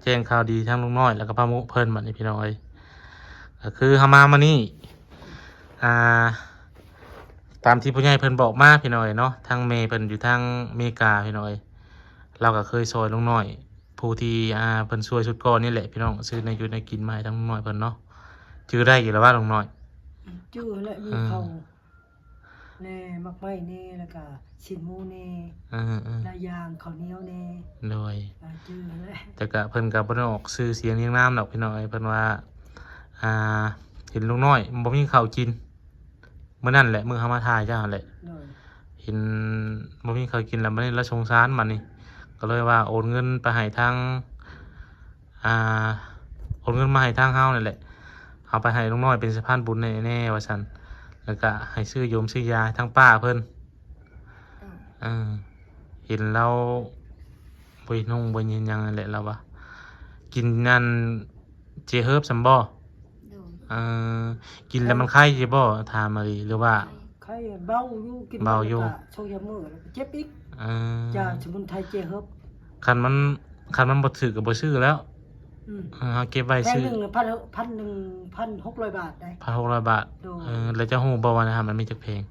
ແຈ້ງຂ່າວດີທາງລຸງນ້ອຍ ແລ້ວກໍປ້າມຸເພິ່ນບັດນີ້ພີ່ນ້ອງເອີຍ. ກໍຄືເຮົາມາມື້ນີ້ ອ່າ ຕາມທີ່ຜູ້ໃຫຍ່ເພິ່ນບອກມາພີ່ນ້ອງເອີຍເນາະ, ທາງແມ່ເພິ່ນຢູ່ທາງເມກາພີ່ນ້ອງເອີຍ, ລາວກໍເຄີຍຊ່ອຍລຸງນ້ອຍ ຜູ້ທີ່ ອ່າ ເພິ່ນຊ່ວຍຊຸດກ່ອນນີ້ແຫຼະພີ່ນ້ອງ, ຊື້ແນວຢູ່ແນວກິນມາໃຫ້ທາງລຸງນ້ອຍເພິ່ນເນາະ. ຈື່ໄດ້ຢູ່ແລ້ວວ່າລຸງນ້ອຍ? ຈື່ແຫຼະ ມີເຂົ້າ ເອີ ແດ່ ໝາກໄມ້ແດ່ ແລ້ວກະຊີ້ນໝູແດ່ ເອີໆ ຫຼາຍຢ່າງ ເຂົ້າໜຽວແດ່. ໂດຍ ເອີ ຈື່ແຫຼະ. ແຕ່ກະເພິ່ນກະບໍ່ໄດ້ອອກຊື່ສຽງລຽງນາມດອກພີ່ນ້ອງເອີຍ, ເພິ່ນວ່າ ອ່າ ເຫັນລຸງນ້ອຍບໍ່ມີເຂົ້າກິນ ມື້ນັ້ນແຫຼະ ມື້ເຮົາມາຖ່າຍເຈົ້າຫັ້ນແຫຼະ. ໂດຍ ເຫັນບໍ່ມີເຂົ້າກິນແລ້ວ ບັດນີ້ລາວສົງສານ ບັດນີ້ກໍເລີຍວ່າໂອນເງິນໄປໃຫ້ທາງ ອ່າ ໂອນເງິນມາໃຫ້ທາງເຮົານັ້ນແຫຼະ, ເອົາໄປໃຫ້ລຸງນ້ອຍເປັນສະພານບຸນໃຫ້ແດ່ວ່າຊັ້ນ, ແລ້ວກະໃຫ້ຊື້ຢົມຊື້ຢາໃຫ້ທາງປ້າເພິ່ນ. ເອີ ເອີ ເຫັນລາວບໍ່ເຮັດຫົງບໍ່ເຮັດຫຍັງນັ້ນແຫຼະ ລາວວ່າ. ກິນອັນເຈເຮີບຊັ້ນບໍ່? ໂດຍ ເອີ ກິນແລ້ວມັນໄຄຢູ່ບໍ່? ຖາມມາລີ ຫຼືວ່າ ໄຄ ເບົາຢູ່ ກິນ ເບົາຢູ່ ແລ້ວກະສອງສາມມື້ແລ້ວກະເຈັບອີກ. ເອີ ຢາສະໝຸນໄພເຈເຮີບ. ຄັນມັນ ຄັນມັນບໍ່ຖືກກໍບໍ່ຊື້ແລ້ວ. ອືມ ເອີ ເຮົາເກັບໄວ້ ແພງ ຊື້ໜຶ່ງ ພັນ ພັນໜຶ່ງ ພັນຫົກຮ້ອຍບາດໄດ໋. ພັນຫົກຮ້ອຍບາດ. ໂດຍ ເອີ ແລ້ວເຈົ້າຮູ້ບໍ່ວ່າໃນຫັ້ນມັນມີຈັກແຜງ?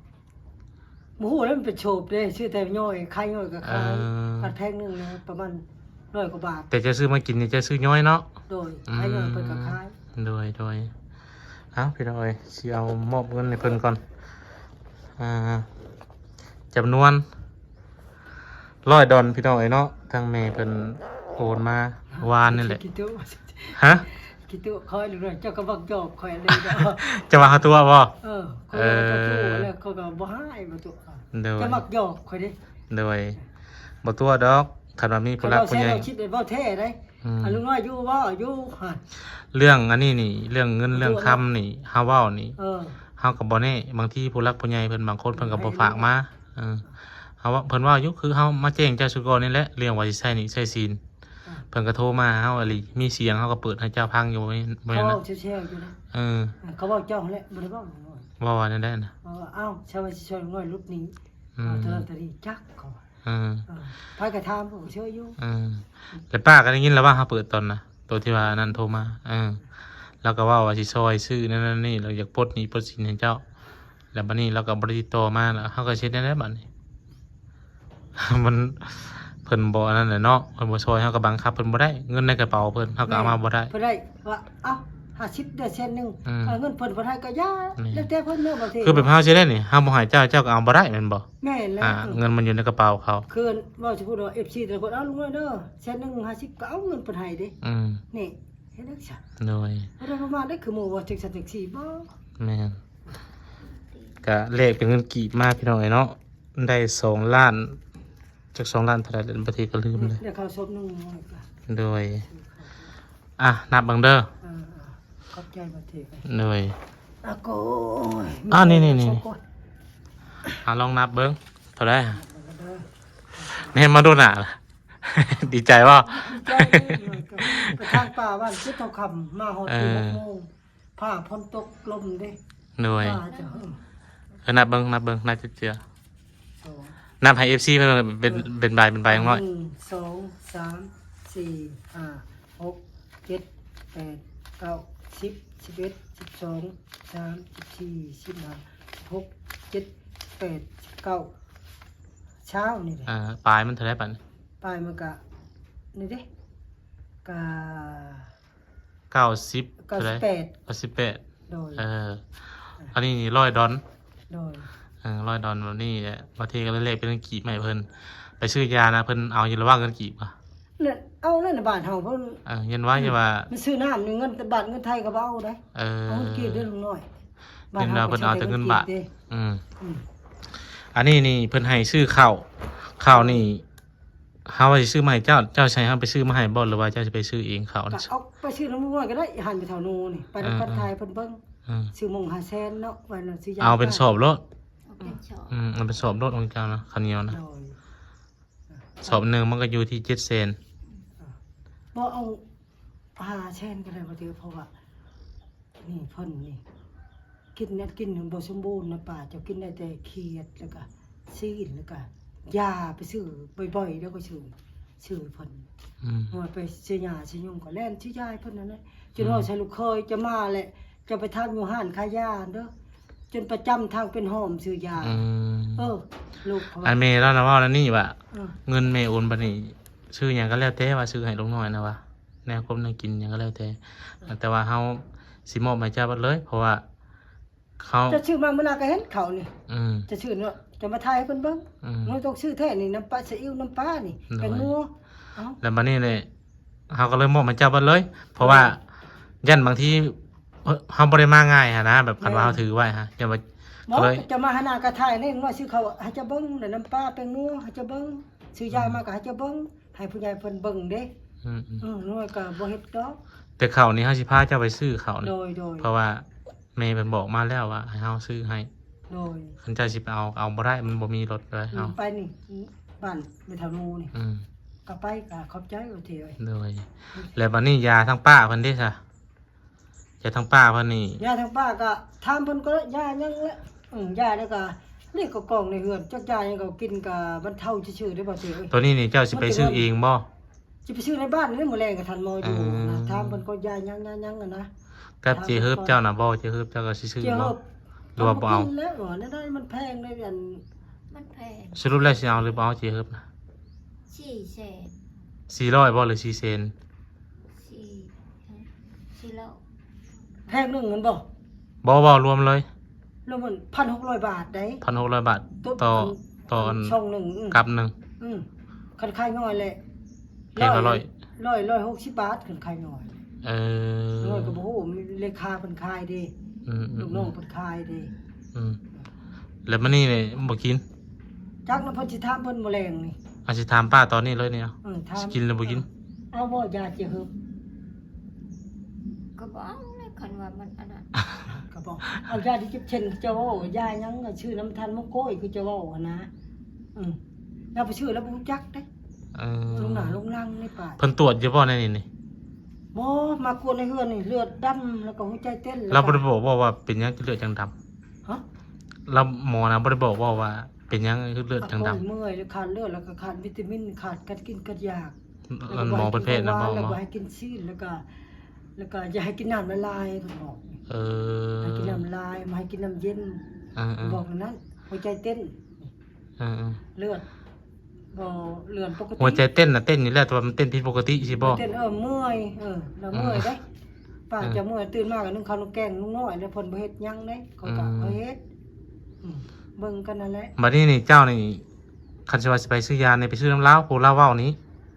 ບໍ່ຮູ້ແລ້ວ ມັນເປັນໂສບເດ້ ຊື້ແຕ່ຍ່ອຍ ຂາຍຍ່ອຍກໍຂາຍ. ເອີ ພັນແຜງໜຶ່ງນະ ປະມານຮ້ອຍກວ່າບາດ. ແຕ່ເຈົ້າຊື້ມາກິນນີ້ ເຈົ້າຊື້ຍ່ອຍເນາະ? ໂດຍ ອືມ ຂາຍຍ່ອຍເພິ່ນກໍຂາຍ. ໂດຍ ໂດຍ. ເອົ້າ ພີ່ນ້ອງເອີຍ ຊິເອົາມອບເງິນໃຫ້ເພິ່ນກ່ອນ ອ່າ ຈຳນວນຮ້ອຍດອນ ພີ່ນ້ອງເອີຍເນາະ, ທາງແມ່ເພິ່ນໂອນມາວານນີ້ແຫຼະ. ຂີ້ຕຸ ຮະ? ຂີ້ຕຸ ຂ້ອຍ ເຈົ້າກໍມັກຫຍອກຂ້ອຍເລີຍເນາະ. ຈະວ່າເຮົາຕົວະບໍ່? ເອີ ຂ້ອຍວ່າເຈົ້າຕົວະແລ້ວ ເອີ ຂ້ອຍກໍບໍ່ຮ້າຍ ບໍ່ຕົວະ. ໂດຍ ເຈົ້າມັກຫຍອກຂ້ອຍເດ້. ໂດຍ ບໍ່ຕົວະດອກ ຄັນວ່າມີຜູ້ຫຼັກຜູ້ໃຫຍ່. ເວົ້າແທ້ໄດ໋. ອືມ ອັນລຸງນ້ອຍຢູ່ບໍ່? ຢູ່. ເລື່ອງອັນນີ້ນີ້ ເລື່ອງເງິນເລື່ອງຄຳນີ້ ເຮົາເວົ້ານີ້ ເອີ ເຮົາກໍບໍ່ແນ່, ບາງທີຜູ້ຫຼັກຜູ້ໃຫຍ່ເພິ່ນ ບາງຄົນເພິ່ນກໍບໍ່ຝາກມາ. ເອີ ເຮົາ ເພິ່ນເວົ້າຢູ່ ຄືເຮົາມາແຈ້ງເຈົ້າຊຸກ່ອນນີ້ແຫຼະ ເລື່ອງວ່າຊິໃຊ້ໜີ້ໃຊ້ສິນ. ເພິ່ນກໍໂທມາຫາເຮົາອີ່ຫຼີ ມີສຽງ ເຮົາກໍເປີດໃຫ້ເຈົ້າຟັງຢູ່. ບໍ່ແມ່ນ ບໍ່ແມ່ນນະ ເອີ ເຂົາເວົ້າເຈົ້າຫັ້ນແຫຼະ ບໍ່ໄດ້ເວົ້າ. ເວົ້າວ່າແນວໃດນະ? ເວົ້າວ່າ ອ້າວ ຊາວວ່າຊິຊ່ອຍລຸງນ້ອຍຫຼຸດໜີ້ ອືມ ເອົາເທົ່ານັ້ນເທົ່ານີ້ ຈັກ ເຂົາວ່າ. ເອີ ເອີ ໃຜກໍຖາມ ເຂົາກໍເຊື່ອຢູ່. ເອີ ແລ້ວປ້າກໍໄດ້ຍິນແລ້ວວ່າເຮົາເປີດຕອນນະ ໂຕທີ່ວ່າອັນນັ້ນໂທມາ. ເອີ ລາວກໍເວົ້າວ່າຊິຊ່ອຍຊື້ນັ້ນນີ້ ລາວຢາກປົດໜີ້ປົດສິນໃຫ້ເຈົ້າ. ແລ້ວບັດນີ້ລາວກໍບໍ່ໄດ້ຕິດຕໍ່ມາ ແລ້ວເຮົາກໍຊິເຮັດແນວໃດບັດນີ້? ມັນ ເພິ່ນບໍ່ອັນນັ້ນແຫຼະເນາະ, ເພິ່ນບໍ່ຊ່ອຍ ເຮົາກໍບັງຄັບເພິ່ນບໍ່ໄດ້. ເງິນໃນກະເປົາເພິ່ນ ເຮົາກໍເອົາມາບໍ່ໄດ້. ເພິ່ນໄດ້ວ່າ ເອົ້າ ຫ້າສິບ ໄດ້ແສນໜຶ່ງ ອືມ ເອົາເງິນເພິ່ນບໍ່ໄດ້ກໍຢ່າ. ແມ່ນ ແລ້ວແຕ່ເພິ່ນເນາະ ບາງທີ. ຄືແບບເຮົາຊິໄດ້ນີ້ ເຮົາບໍ່ໃຫ້ເຈົ້າ ເຈົ້າກໍເອົາບໍ່ໄດ້ແມ່ນບໍ່? ແມ່ນແລ້ວ. ອ່າ ເງິນມັນຢູ່ໃນກະເປົາເຂົາ. ຄືເວົ້າສະໝຸດວ່າ ເອັຟຊີ ແຕ່ລະຄົນ ເອົາລຸງນ້ອຍເດີ ແສນໜຶ່ງ ຫ້າສິບ ກໍເອົາເງິນເພິ່ນໃຫ້ເດ້. ອືມ ນີ້ ເຮັດຈັ່ງຊັ້ນ. ໂດຍ ບໍ່ໄດ້ປະມາດເດ້ ຄືໝູ່ວ່າຈັ່ງຊັ້ນຈັ່ງຊີ້ບໍ່. ແມ່ນ ກະແລກເປັນເງິນກີບມາ ພີ່ນ້ອງເອີຍເນາະ, ໄດ້ສອງລ້ານ ຈັກສອງລ້ານເທົ່າໃດແລ້ວ ບາງທີກໍລືມເລີຍ. ໄດ້ເຂົ້າສົບໜຶ່ງຮ້ອຍ. ໂດຍ ອ່ະ ນັບເບິ່ງເດີ. ເອີ ຂອບໃຈ ບາງທີ. ໂດຍ ອ່ະ ໂກຍ ອ່າ ນີ້ໆໆ ອ່ະ ລອງນັບເບິ່ງ ເທົ່າໃດ? ແມ່ນ ມາດູໜ້າ ດີໃຈບໍ່? ດີໃຈເດ້. ໄປທາງປ່າບ້ານເຈັດທອງຄຳ ມາຮອດ ເອີ ທີ່ຫົກໂມງ ຟ້າຝົນຕົກລົມເດ້. ໂດຍ ເອີ ນັບເບິ່ງ ນັບເບິ່ງ ນັບຈັກເທື່ອ? ສອງ ນັບໃຫ້ເອັຟຊີເພິ່ນເປັນ ເອີ ເປັນໃບ ເປັນໃບນ້ອຍ. ໜຶ່ງ ສອງ ສາມ ສີ່ ຫ້າ ຫົກ ເຈັດ ແປດ ເກົ້າ ສິບ ສິບເອັດ ສິບສອງ ສິບສາມ ສິບສີ່ ສິບຫ້າ ສິບຫົກ ສິບເຈັດ ສິບແປດ ສິບເກົ້າ ຊາວນີ້ແຫຼະ. ເອີ ປາຍມັນເທົ່າໃດບັດນີ້? ປາຍມັນກະນີ້ເດ້ ກະ ເກົ້າສິບ ເທົ່າໃດ? ເກົ້າສິບແປດ. ເກົ້າສິບແປດ. ໂດຍ ເອີ ອັນນີ້ນີ້ຮ້ອຍດອນ. ໂດຍ ເອີ ຮ້ອຍດອນແບບນີ້ແຫຼະ. ບາງທີກໍເລີຍແລກເປັນເງິນກີບໃຫ້ເພິ່ນ ໄປຊື້ຢານະ ເພິ່ນເອົາຢູ່ລະຫວ່າງເງິນກີບວະ? ເອົາແລ້ວໃນບ້ານເຮົາເພິ່ນ ເອີ ເຫັນວ່າ ອືມ ວ່າ ມັນຊື້ນ້ຳນີ້ ເງິນບາດເງິນໄທກໍບໍ່ເອົາໄດ໋. ເອີ ເອົາເງິນກີບເດ້ລຸງນ້ອຍ. ເຫັນວ່າເພິ່ນເອົາແຕ່ເງິນບາດ. ອືມ ອືມ ອັນນີ້ນີ້ເພິ່ນໃຫ້ຊື້ເຂົ້າ ເຂົ້ານີ້ ເຮົາວ່າຊິຊື້ມາໃຫ້ເຈົ້າ ເຈົ້າຊິໃຫ້ເຮົາໄປຊື້ມາໃຫ້ບໍ່ ຫຼືວ່າເຈົ້າຊິໄປຊື້ເອງເຂົ້າ? ກໍເອົາໄປຊື້ນຳໝູ່ກໍໄດ້ ຫັ້ນໄປເທົ່າໜູນີ້ ໄປນຳ ເອີ ກັນຂາຍເພິ່ນເບິ່ງ. ອືມ ຊື້ມົງຫ້າແສນເນາະ ວ່າຊິຢາກ ເອົາເປັນສອບໂລດ. ເອົາເປັນສອບ. ອືມ ເອົາເປັນສອບໂລດຂອງເຈົ້ານະ ເຂົ້າໜຽວນະ. ໂດຍ ສອບໜຶ່ງມັນກໍຢູ່ທີ່ເຈັດແສນ. ບໍ່ ເອົາຫ້າແສນກໍໄດ້ ບໍ່ຖືກ ເພາະວ່າ ນີ້ເພິ່ນນີ້ ກິນນັ້ນກິນນີ້ບໍ່ສົມບູນນະປ້າ, ເຈົ້າກິນໄດ້ແຕ່ຂຽດ ແລ້ວກະຊີ້ນ ແລ້ວກະຢາ ໄປຊື້ບ່ອຍໆ ແລ້ວກໍຊື້ ຊື້ເພິ່ນ ອືມ ວ່າໄປຊື້ຫຍ້າຊື້ຍຸງກໍແລ່ນຊື້ຢາໃຫ້ເພິ່ນນັ້ນແຫຼະ ຈົນ ອືມ ເວົ້າໃສ່ລູກເຂີຍ ຈະມາແຫຼະ ຈະໄປທາງຢູ່ຮ້ານຂາຍຢາເດີ ຈົນປະຈຳທາງເປັນຫອມຊື້ຢາ ອືມ ເອີ ລູກເຂົາ ອັນແມ່ລາວນະເວົ້າແນວນີ້ວ່າ ເອີ ເງິນແມ່ໂອນບັດນີ້ ຊື້ຫຍັງກໍແລ້ວແຕ່ວ່າ ຊື້ໃຫ້ລູກນ້ອຍນະວ່າ ແນວຄົບແນວກິນຫຍັງກໍແລ້ວແຕ່ ເອີ ແຕ່ວ່າເຮົາຊິມອບໃຫ້ເຈົ້າເບິດເລີຍ ເພາະວ່າ ເຂົາ ເຈົ້າຊື້ມາມື້ໜ້າກໍເຫັນເຂົານີ້ ອືມ ເຈົ້າຊື້ເນາະ ເຈົ້າມາຖ່າຍໃຫ້ເພິ່ນເບິ່ງ ອືມ ມັນຕ້ອງຊື້ແທ້ນີ້ ນ້ຳປາ ຊີອິ້ວ ນ້ຳປານີ້ ໂດຍ ແປ້ງນົວ ເອົ້າ ແລ້ວບັດນີ້ແຫຼະ ເຮົາກໍເລີຍມອບໃຫ້ເຈົ້າເບິດເລີຍ ເພາະວ່າ ໂດຍ ຢ້ານບາງທີ ເອີ ເຮົາບໍ່ໄດ້ມາງ່າຍຫັ້ນນະ ແບບຄັນວ່າ ແມ່ນ ເຮົາຖືໄວ້ຫະ ຢ້ານວ່າ ບໍ່ ກໍເລີຍ ເຈົ້າມາຫາໜ້າກໍຖ່າຍນີ້ ນ້ອຍຊື້ເຂົ້າໃຫ້ເຈົ້າເບິ່ງ ແລ້ວນ້ຳປາ ແປ້ງນົວໃຫ້ເຈົ້າເບິ່ງ ຊື້ຢາ ອືມ ມາກໍໃຫ້ເຈົ້າເບິ່ງ ໃຫ້ຜູ້ໃຫຍ່ເພິ່ນເບິ່ງເດ້ ອືມໆ ນ້ອຍກໍບໍ່ເຮັດດອກ ແຕ່ເຂົ້ານີ້ເຮົາຊິພາເຈົ້າໄປຊື້ເຂົ້ານີ້ ໂດຍໆ ເພາະວ່າ ແມ່ເພິ່ນບອກມາແລ້ວວ່າໃຫ້ເຮົາຊື້ໃຫ້ ໂດຍ ຄັນເຈົ້າຊິໄປເອົາ ເອົາບໍ່ໄດ້ ມັນບໍ່ມີລົດເລີຍ ອືມ ເອົາ ໄປນີ້ ບ້ານແມ່ເຖົ້ານູນີ້ ອືມ ກໍໄປກໍຂອບໃຈໂອເຄເອີຍ ໂດຍ ແລ້ວບັດນີ້ຢາທາງປ້າເພິ່ນເດ້ຊະ ຢາທາງປ້າເພິ່ນນີ້ ຢາທາງປ້າກໍຖາມເພິ່ນກໍຢາຫຍັງແຫຼະ ອືມ ຢາແລ້ວກໍນີ້ກໍກອງໃນເຮືອນ ຈັກຢາຫຍັງກໍກິນກໍບັນເທົາຊື່ໆ ໄດ້ບໍ່ເອີຍ ໂຕນີ້ນີ້ເຈົ້າຊິໄປຊື້ເອງບໍ່? ຊິໄປຊື້ໃນບ້ານນີ້ ມື້ແລງກໍທັນໝໍຢູ່ ເອີ ນະ ຖາມເພິ່ນກໍຢາຫຍັງ ຢາຫຍັງຫັ້ນນະ ກັບເຈເຮີບເຈົ້ານະບໍ່? ເຈເຮີບເຈົ້າກໍຊິຊື້ບໍ່ ຫຼືວ່າບໍ່ເອົາ? ກິນແລ້ວ ແນວໃດມັນແພງເດ້ ອັນ ມັນແພງ ສະຫຼຸບແລ້ວຊິເອົາຫຼືບໍ່ເອົາເຈເຮີບນະ? ສີ່ແສນ ສີ່ຮ້ອຍບໍ່ ຫຼືສີ່ແສນ? ສີ່ ສີ່ຮ້ອຍ ແພງໜຶ່ງແມ່ນບໍ່? ບໍ່ ເວົ້າລວມເລີຍ ລວມມັນພັນຫົກຮ້ອຍບາດໄດ໋ ພັນຫົກຮ້ອຍບາດ ໂຕ ຕໍ່ ອັນ ຕໍ່ອັນ ຊ່ອງໜຶ່ງ ອືມ ກັບໜຶ່ງ ອືມ ຄັນຂາຍນ້ອຍແຫຼະ ແພງເທົ່າ ຮ້ອຍ ຮ້ອຍ ຮ້ອຍຫົກສິບບາດ ຄັນຂາຍນ້ອຍ ເອີ ນ້ອຍກໍບໍ່ຮູ້ ມີເລຂາເພິ່ນຂາຍເດ້ ອືມໆໆ ລູກນ້ອງເພິ່ນຂາຍເດ້ ອືມ ແລ້ວມື້ນີ້ນີ້ບໍ່ກິນ? ຈັກນະ ເພິ່ນຊິຖາມເພິ່ນມື້ແລງນີ້ ອາ ຊິຖາມປ້າຕອນນີ້ເລີຍນີ້ ເອີ ຖາມ ຊິກິນຫຼືບໍ່ກິນ? ເອີ ເອົາບໍ່ຢາເຈເຮີບ? ກໍບໍ່ເອົາແຫຼະ ຄັນວ່າມັນອັນນັ້ນ ກໍບໍ່ເອົາ ຢາທີ່ເຈັບເສັ້ນ ເຈົ້າເວົ້າຢາຫຍັງ ຊື່ນ້ຳທານໝໍກ້ອຍ ຄືເຈົ້າເວົ້າຫັ້ນນະ ອືມ ລາວໄປຊື້ລາວບໍ່ຮູ້ຈັກເດ້ ເອີ ລົງໜ້າລົງຫຼັງໃນປ່າ ເພິ່ນຕວດຢູ່ບໍ່ໃນນີ້ນີ້? ບໍ່ ມາກວດໃນເຮືອນນີ້ ເລືອດດຳ ແລ້ວກໍຫົວໃຈເຕັ້ນ ລາວບໍ່ໄດ້ບອກບໍ່ວ່າເປັນຫຍັງເລືອດຈັ່ງດຳ? ຮະ? ລາວ ໝໍນະບໍ່ໄດ້ບອກບໍ່ວ່າເປັນຫຍັງຄືເລືອດຈັ່ງດຳ? ອາ ໂອ້ຍ ເມື່ອຍ ຂາດເລືອດ ແລ້ວກໍຂາດວິຕາມິນ ຂາດການກິນການຢາກ ອັນໝໍເພິ່ນແພດນະບອກ ແລ້ວບໍ່ໃຫ້ກິນຊີ້ນ ແລ້ວກໍ ແລ້ວກໍຢ່າໃຫ້ກິນນ້ຳຫຼາຍໆ ເພິ່ນບອກ ເອີ ໃຫ້ກິນນ້ຳຫຼາຍ ບໍ່ໃຫ້ກິນນ້ຳເຢັນ ເອີໆ ບອກແນວນັ້ນ ຫົວໃຈເຕັ້ນ ເອີໆ ເລືອດ ບໍ່ເລື່ອນປົກກະຕິ ຫົວໃຈເຕັ້ນນະເຕັ້ນຢູ່ແລ້ວ ແຕ່ວ່າມັນເຕັ້ນຜິດປົກກະຕິຊີ້ບໍ່? ເຕັ້ນ ເອີ ເມື່ອຍ ເອີ ລາວເມື່ອຍເດ້ ເອີ ປ້າຈະເມື່ອຍ ຕື່ນມາກໍໜຶ້ງເຂົ້າໜຶ້ງແກງ ລຸງນ້ອຍ ແລ້ວເພິ່ນບໍ່ເຮັດຫຍັງເດ້ ເຂົາກໍ ອືມ ເຮັດ ອືມ ເບິ່ງກັນນັ້ນແຫຼະ ບັດນີ້ນີ້ເຈົ້ານີ້ ຄັນຊິວ່າຊິໄປຊື້ຢານີ້ ໄປຊື້ນຳລາວ ຜູ້ລາວເວົ້ານີ້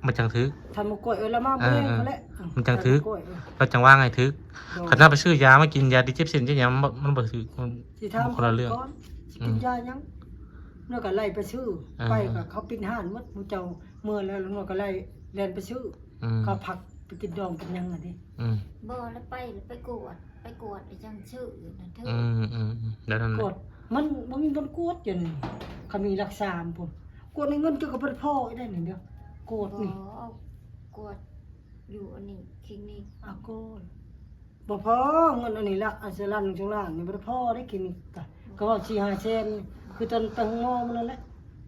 ມັນຈັ່ງຖືກ ທ່ານໝໍກ້ອຍ ເອີ ລາວມາ ເອີ ມື້ແລງ ເອີ ພຸ້ນແຫຼະ ມັນຈັ່ງຖືກ ທ່ານໝໍກ້ອຍ ເອີ ລາວຈັ່ງວ່າງ່າຍຖືກ ໂດຍ ຄັນເຮົາໄປຊື້ຢາມາກິນ ຢາດີເຈັບເສັ້ນເຈັບຫຍັງ ມັນ ມັນບໍ່ຖືກ ມັນ ຊິຖາມ ຄົນລະເລື່ອງ ກ່ອນ ຊິກິນ ອືມ ຢາຫຍັງ ແລ້ວກໍໄລ່ໄປຊື້ ເອີ ໄປກໍເຂົາປິດຮ້ານໝົດ ໝູ່ເຈົ້າເມືອແລ້ວ ແລ້ວກໍໄລ່ແລ່ນໄປຊື້ ອືມ ເຂົາພັກໄປກິນດອງກິນຫຍັງຫັ້ນເດ້ ອືມ ບໍ່ ແລ້ວໄປ ແລ້ວໄປກວດ ໄປກວດ ຈັ່ງຊື້ນະເທີ ອືມໆໆ ແລ້ວນັ້ນ ກວດ ມັນບໍ່ມີບ່ອນກວດຢູ່ນີ້ ເຂົາມີຫຼັກສາມພຸ້ນ ກວດໃນເງິນເຈົ້າກໍບໍ່ໄດ້ພໍອີກໄດ໋ນີ້ເດີ ກວດນີ້ ບໍ່ ກວດຢູ່ອັນນີ້ ຄລິນິກ ອາໂກນ ບໍ່ພໍ ເງິນອັນນີ້ລະ ອັນສະລັນສອງລ້ານນີ້ບໍ່ໄດ້ພໍເດ້ ຄລິນິກກະ ກໍເວົ້າສີ່ຫ້າແສນ ຄືຕອນໄປໂຮງໝໍມື້ນັ້ນແຫຼະ